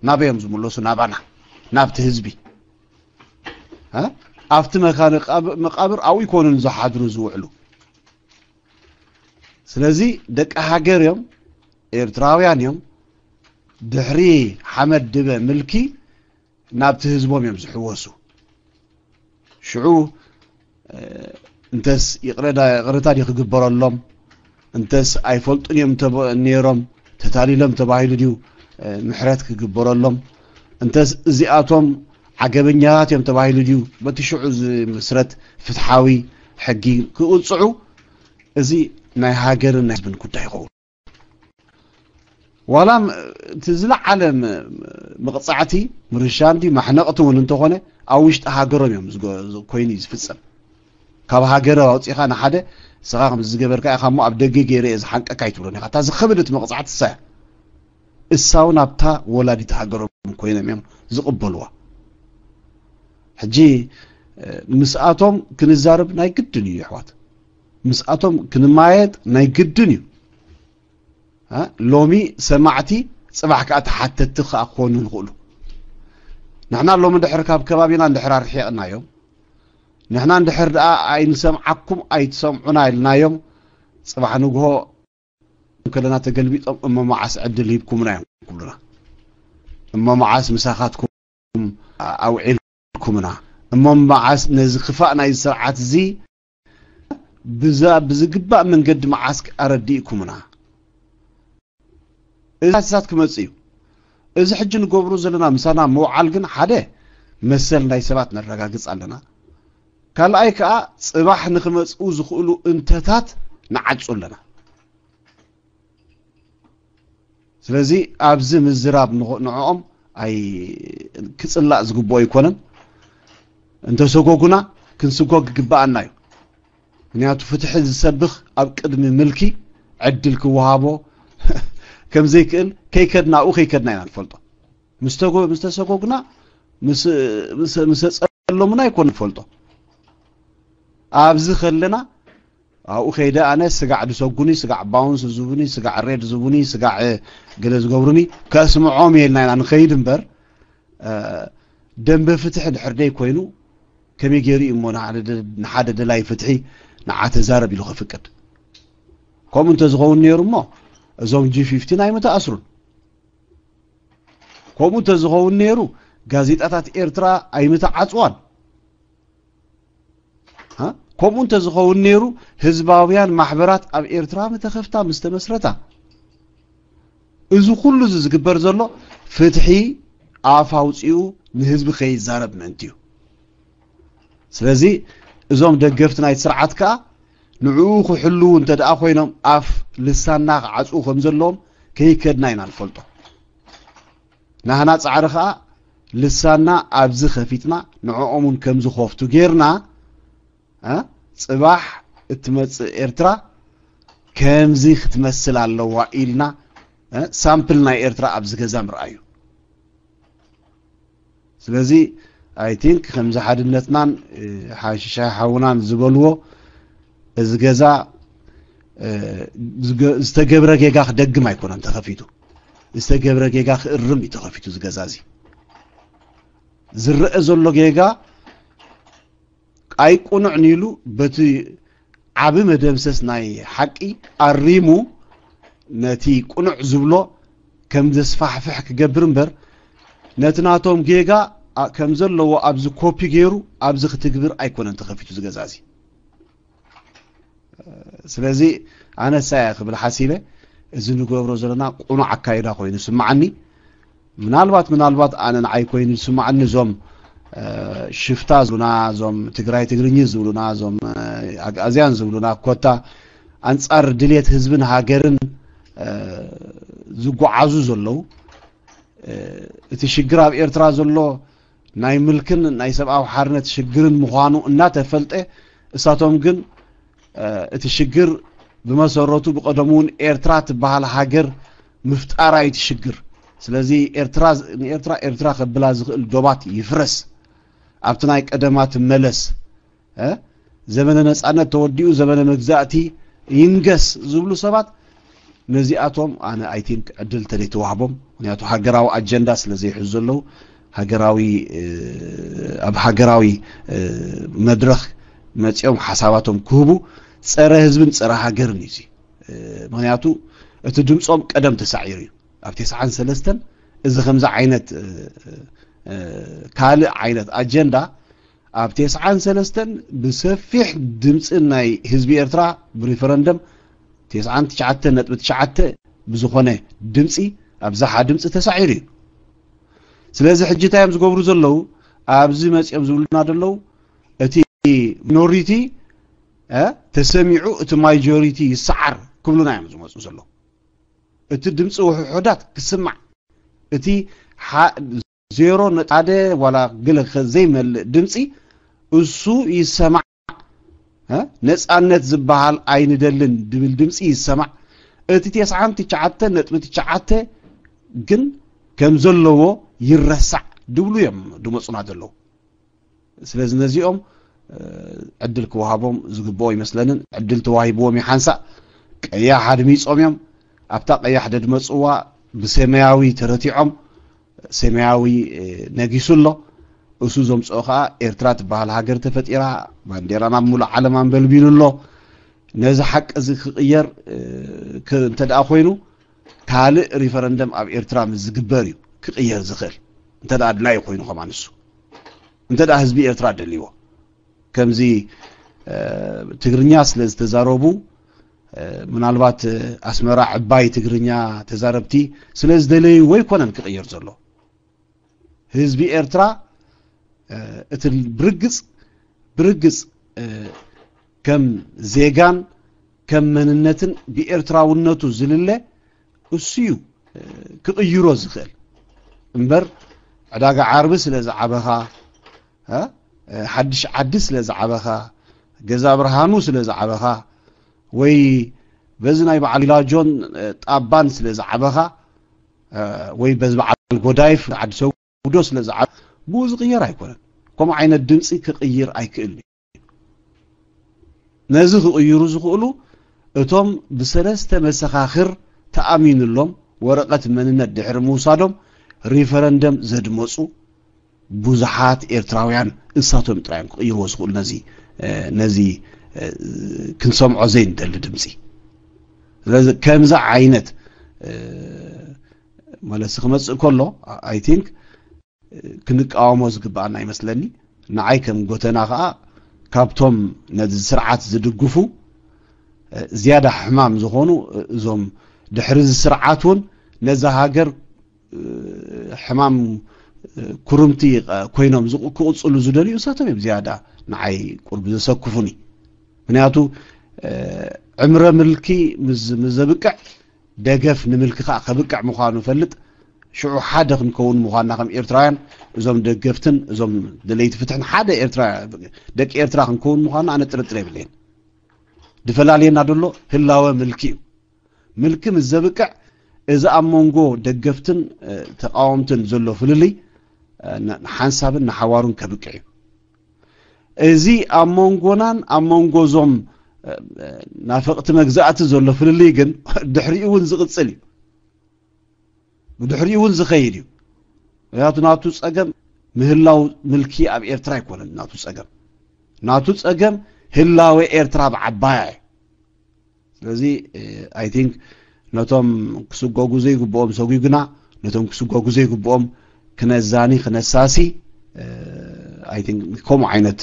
ናበይ እዮም ዝምለሱ? ናባና፣ ናብቲ ህዝቢ። እ? ኣብቲ መካነ ቃብ- መቃብር ኣብኡ ይኮኑን ዝሓድሩ ዝውዕሉ። ስለዚ ደቂ ሃገር እዮም፣ ኤርትራውያን እዮም። ድሕሪ ሓመድ ድበ ምልኪ ናብቲ ህዝቦም እዮም ዝሕወሱ። ሽዑ እ፣ እንተስ ይቕረዳ- ይቕረታ ድዩ ክግበረሎም፣ እንተስ ኣይፈልጡን እዮም ተብ- ነይሮም ተታሊሎም ተባሂሉ ድዩ እ፣ ምሕረት ክግበረሎም፣ እንተስ እዚኣቶም ዓገበኛታት እዮም ተባሂሉ ድዩ በቲ ሽዑ ዝምስረት ፍትሓዊ ሕጊ ክቕጽዑ፣ እዚ ናይ ሃገርን ናይ ህዝብን ጉዳይ ይኸውን። ዋላ ም- እቲ ዝለዓለ ም- መቕጻዕቲ ምርሻን ድዩ ማሕነቕቲ እውን እንተኾነ ኣብ ውሽጢ ሃገሮም እዮም ዝጎ- ዝ- ኮይኑ እዩ ዝፍጸም። ካብ ሃገር ኣውጺኻ ንሓደ ንስኻ ከም ዝገበርካ ኢኻ እሞ ኣብ ደገ ገይረ እየ ዝሓንቀካ ኣይትብሎን ኢኻ። እታ ዝኸበደት መቕጻዕቲ እሳ እያ። እሳ እውን ኣብታ ወላዲት ሃገሮም ኮይኖም እዮም ዝቕበልዋ። ሕጂ እ፣ ምስኣቶም ክንዛረብ ናይ ግድን እዩ ኣሕዋት። ምስኣቶም ክንማየጥ ናይ ግድን እዩ። እ፣ ሎሚ ሰማዕቲ ጽባሕ ከኣ ተሓተትቲ ከኣ ክኾኑ ይኽእሉ። ንሕና ሎሚ እንድሕር ካብ ከባቢና እንድሕር ኣርሒቕናዮም፣ ንሕና እንድሕር ደኣ ኣይንሰምዓኩም ኣይትሰምዑና ኢልናዮም፣ ጽባሕ ንግሆ ከለና ተገልቢጦም እሞ መዓስ ዕድል ሂብኩምና እዮም ክብሉና። እሞ መዓስ ምሳኻትኩም ኣውዒልኩምና። እሞ መዓስ ነዚ ክፋእ ናይዚ ስርዓት እዚ ብዛ- ብዝግባእ መንገዲ መዓስ ኣረዲእኩምና። እዚ ሓሳት ክመጽእ እዩ። እዚ ሕጂ ንገብሮ ዘለና ምሳና ምውዓል ግን ሓደ መሰል ናይ ሰባት ነረጋግጽ ኣለና። ካልኣይ ከኣ ጽባሕ ንኽመጽኡ ዝኽእሉ እንተታት ንዓጹ ኣለና። ስለዚ ኣብዚ ምዝራብ ንኾ- ንዕኦም ኣይ ክጽላእ ዝግብኦ ኣይኮነን። እንተሰጎጉና ክንስጎግ ይግብኣና እዩ። ምክንያቱ ፍትሒ ዝሰብኽ ኣብ ቅድሚ ምልኪ ዕድል ክወሃቦ ከም ዘይክእል ከይከድና ኣብኡ ከይከድና ኢና ንፈልጦ። ምስ ተጎ- ምስ ተሰጎግና ምስ ምስ- ምስ ጸለሙና ኣይኮን ንፈልጦ። ኣብዚ ከለና ኣብኡ ከይደ ኣነ ስጋዕ ድሰጉኒ፣ ስጋዕ ባውንስ ዝቡኒ፣ ስጋዕ ሬድ ዝቡኒ፣ ስጋዕ ገለ ዝገብሩኒ ከስምዖም እየ ኢልና ኢና ንኸይድ እምበር፣ እ፣ ደንበ ፍትሒ ድሕር ደይ ኮይኑ ከመይ ገይሩ እዩ እሞ ንሓደ ደ- ንሓደ ደላይ ፍትሒ ንዓ ተዛረብ ኢሉ ከፍቅድ? ከምኡ እንተዝኸውን ነይሩ እሞ እዞም ጂ ፊፍቲን ኣይምተኣስሩን። ከምኡ እንተዝኸውን ነይሩ ጋዜጣታት ኤርትራ ኣይምተዓጽዋን። እ? ከምኡ እንተዝኸውን ነይሩ ህዝባውያን ማሕበራት ኣብ ኤርትራ ምተኸፍታ ምስ ተመስረታ። እዚ ኩሉ እዚ ዝግበር ዘሎ ፍትሒ ኣፍ ኣውጺኡ ንህዝቢ ከይዛረብ ምእንቲ እዩ። ስለዚ እዞም ደገፍቲ ናይቲ ስርዓት ከኣ ንዕኡ ክሕልዉ እንተ ደኣ ኮይኖም ኣፍ ልሳና ክዓጽዉ ከም ዘለዎም ከይከድና ኢና ንፈልጦ። ናህና ጻዕሪ ከኣ ልሳና ኣብዚ ከፊትና ንዕኦም እውን ከም ዝኸፍቱ ጌርና፣ እ፣ ጽባሕ እትመጽእ ኤርትራ ከምዚ ክትመስል ኣለዋ ኢልና፣ እ፣ ሳምፕል ናይ ኤርትራ ኣብዚ ገዛ ምርኣዩ። ስለዚ ኣይ ቲንክ ከምዚ ሓድነትናን እ፣ ሓሽሻይ ሓውናን ዝበልዎ እዚ ገዛ እ፣ ዝገ- ዝተገብረ ጌጋ ክደግም ኣይኮነን ተኸፊቱ። ዝተገብረ ጌጋ ክእርም እዩ ተኸፊቱ እዚ ገዛ እዚ። ዝረአ ዘሎ ጌጋ ኣይቁኑዕን ኢሉ በቲ ዓቢ መደምሰስ ናይ ሓቂ ኣሪሙ ነቲ ቁኑዕ ዝብሎ ከም ዘስፋሕፍሕ ክገብር እምበር ነቲ ናቶም ጌጋ ኣ- ከም ዘለዎ ኣብዚ ኮፒ ገይሩ ኣብዚ ክትግብር ኣይኮነን ተኸፊቱ እዚ ገዛ እዚ። ስለዚ ኣነሳ እየ ክብል ሓሲበ እዚ ንገብሮ ዘለና ቁኑዕ ኣካይዳ ኮይኑ ስምዓኒ። ምናልባት ምናልባት ኣነ ንዓይ ኮይኑ ዝስምዓኒ እዞም እ፣ ሽፍታ ዝብሉና፣ እዞም ትግራይ ትግርኝ ዝብሉና፣ እዞም እ፣ ኣግኣዝያን ዝብሉና ኮታ ኣንጻር ድልየት ህዝብን ሃገርን እ፣ ዝጓዓዙ ዘለዉ፣ እቲ ሽግር ኣብ ኤርትራ ዘሎ ናይ ምልክን ናይ ሰብኣዊ ሓርነት ሽግርን ምዃኑ እናተፈልጠ፣ እሳቶም ግን እቲ ሽግር ብመሰረቱ ብቐደሙ እውን ኤርትራ ትበሃል ሃገር ምፍጣራ እዩ እቲ ሽግር። ስለዚ ኤርትራ ንኤርትራ ኤርትራ ከብላ ዝኽእል ዶባት ይፍረስ፣ ኣብቲ ናይ ቀደማ ትመለስ፣ ዘመነ ነጻነት ተወዲኡ ዘመነ መግዛእቲ ይንገስ ዝብሉ ሰባት፣ ነዚኣቶም ኣነ I think ዕድል ተደይተዋህቦም፣ ምክንያቱ ሃገራዊ ኣጀንዳ ስለ ዘይሕዙ ዘለዉ፣ ሃገራዊ ኣብ ሃገራዊ መድረኽ መጺኦም ሓሳባቶም ክህቡ ጸረ ህዝብን ጸረ ሃገርን እዩ። ምክንያቱ እቲ ድምፆም ቀደም ተሳዒሩ እዩ። ኣብ ተስዓን ሰለስተን እዚ ከምዚ ዓይነት ካልእ ዓይነት ኣጀንዳ ኣብ ተስዓን ሰለስተን ብሰፊሕ ድምፂ ናይ ህዝቢ ኤርትራ ብሪፈረንደም ተስዓን ትሽዓተ ነጥቢ ትሽዓተ ብዝኾነ ድምፂ ኣብዛሓ ድምፂ ተሳዒሩ እዩ። ስለዚ ሕጂ እንታይ እዮም ዝገብሩ ዘለዉ? ኣብዚ መፂኦም ዝብሉና ዘለዉ እቲ ሚኖሪቲ ተሰሚዑ እቲ ማጆሪቲ ይሰዓር ክብሉና እዮም ዝመፁ ዘለዉ። እቲ ድምፂ ውሕሑዳት ክስማዕ፣ እቲ ዜሮ ነጥቢ ሓደ ዋላ ገለ ዘይመልእ ድምፂ እሱ ይሰማዕ። ነፃነት ዝበሃል ኣይንደልን ድብል ድምፂ ይሰማዕ። እቲ ተስዓን ትሽዓተ ነጥቢ ትሽዓተ ግን ከም ዘለዎ ይረሳዕ ድብሉ እዮም ድመፁና ዘለዉ። ስለዚ ነዚኦም ዕድል ክወሃቦም ዝግብኦ ይመስለንን። ዕድል ተዋሂብዎም እዩ ሓንሳእ። ቀያሕ ኣድሚፆም እዮም። ኣብታ ቀያሕ ደድመፅዋ ብሰማያዊ ተረቲዖም፣ ሰማያዊ ነጊሱ ኣሎ። እሱ ዘምፅኦ ከዓ ኤርትራ ትበሃል ሃገር ተፈጢራ፣ ባንዴራ ናብ ሙሉእ ዓለም ኣንበልቢሉ ኣሎ። ነዚ ሓቂ እዚ ክቕየር እንተ ደኣ ኮይኑ ካልእ ሪፈረንደም ኣብ ኤርትራ ምስ ዝግበር እዩ ክቕየር ዝኽእል፣ እንተ ደኣ ኣድላዩ ኮይኑ ከማን እሱ። እንተ ደኣ ህዝቢ ኤርትራ ደልይዎ፣ ከምዚ ትግርኛ ስለ ዝተዛረቡ፣ ምናልባት ኣስመራ ዕባይ ትግርኛ ተዛረብቲ ስለ ዝደለዩ ኣይኮነን ክቕየር ዘሎ። ህዝቢ ኤርትራ እቲ ብርግጽ ብርግጽ ከም ዜጋን ከም መንነትን ብኤርትራውነቱ ዝልለ እሱ እዩ ክቕይሮ ዝኽእል እምበር፣ ዕዳጋ ዓርቢ ስለ ዝዓበኻ፣ ሓድሽ ዓዲ ስለ ዝዓበኻ፣ ገዛ ብርሃኑ ስለ ዝዓበኻ፣ ወይ በዚ ናይ በዓል ላጆን ጣባን ስለ ዝዓበኻ፣ ወይ በዚ በዓል ጎዳይፍ ዓዲ ሰጉዶ ስለ ዝዓበ ብኡ ዝቕየር ኣይኮነን። ከምኡ ዓይነት ድምፂ ክቕይር ኣይክእልን እዩ። ነዚ ክቕይሩ ዝኽእሉ እቶም ብሰለስተ መሰኻኽር ተኣሚንሎም ወረቐት መንነት ድሕሪ ምውሳዶም ሪፈረንደም ዘድመፁ ብዙሓት ኤርትራውያን እሳቶም ጥራዮም ክቕይርዎ ዝኽእሉ ነዚ ነዚ ክንሰምዖ ዘይንደሊ ድምፂ። ስለዚ ከምዚ ዓይነት መለሲ ክመፅእ ከሎ I think ክንቃወሞ ዝግብኣና ይመስለኒ። ንዓይ ከም ጎተና ከዓ ካብቶም ነዚ ስርዓት ዝድግፉ ዝያዳ ሕማም ዝኾኑ እዞም ድሕሪ እዚ ስርዓት እውን ነዛ ሃገር ሕማም ኩርምቲ ኮይኖም ክቕፅሉ ዝደልዩ እሳቶም እዮም ዝያዳ ንዓይ ቁርቢ ዘሰክፉኒ። ምክንያቱ ዕምረ ምልኪ ምስ ዘብቅዕ ደገፍ ንምልኪ ከዓ ከብቅዕ ምዃኑ ፈልጥ። ሽዑ ሓደ ክንከውን ምዃንና ከም ኤርትራውያን እዞም ደገፍትን እዞም ደለይቲ ፍትሕን ሓደ ኤርትራ ደቂ ኤርትራ ክንከውን ምዃንና ኣነ ጥርጥር የብለይን። ድፈላልየና ደሎ ህላወ ምልኪ እዩ። ምልኪ ምስ ዘብቅዕ እዚ ኣብ መንጎ ደገፍትን ተቃወምትን ዘሎ ፍልልይ ንሓንሳብን ንሓዋሩን ከብቅዕ እዩ። እዚ ኣብ መንጎናን ኣብ መንጎ እዞም ናፈቕቲ መግዛእቲ ዘሎ ፍልልይ ግን ድሕሪኡ እውን ዝቕፅል እዩ። ብድሕሪኡ እውን ዝኸይድ እዩ። ምክንያቱ ናቱ ፀገም ምህላው ምልኪ ኣብ ኤርትራ ኣይኮነን ናቱ ፀገም። ናቱ ፀገም ህላወ ኤርትራ ብዓባያ እዩ። ስለዚ I think ነቶም ክስጎጉ ዘይግብኦም ሰጉግና፣ ነቶም ክስጎጉ ዘይግብኦም ክነዛኒ ክነሳሲ I think ከምኡ ዓይነት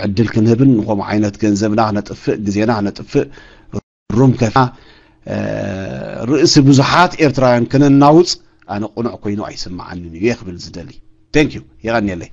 ዕድል ክንህብን ንከምኡ ዓይነት ገንዘብና ክነጥፍእ ግዜና ክነጥፍእ ሩም ከፍና ርእሲ ብዙሓት ኤርትራውያን ክነናውፅ ኣነ ቁኑዕ ኮይኑ ኣይስምዓንን እየ ክብል ዝደሊ። Thank you። የቐንየለይ።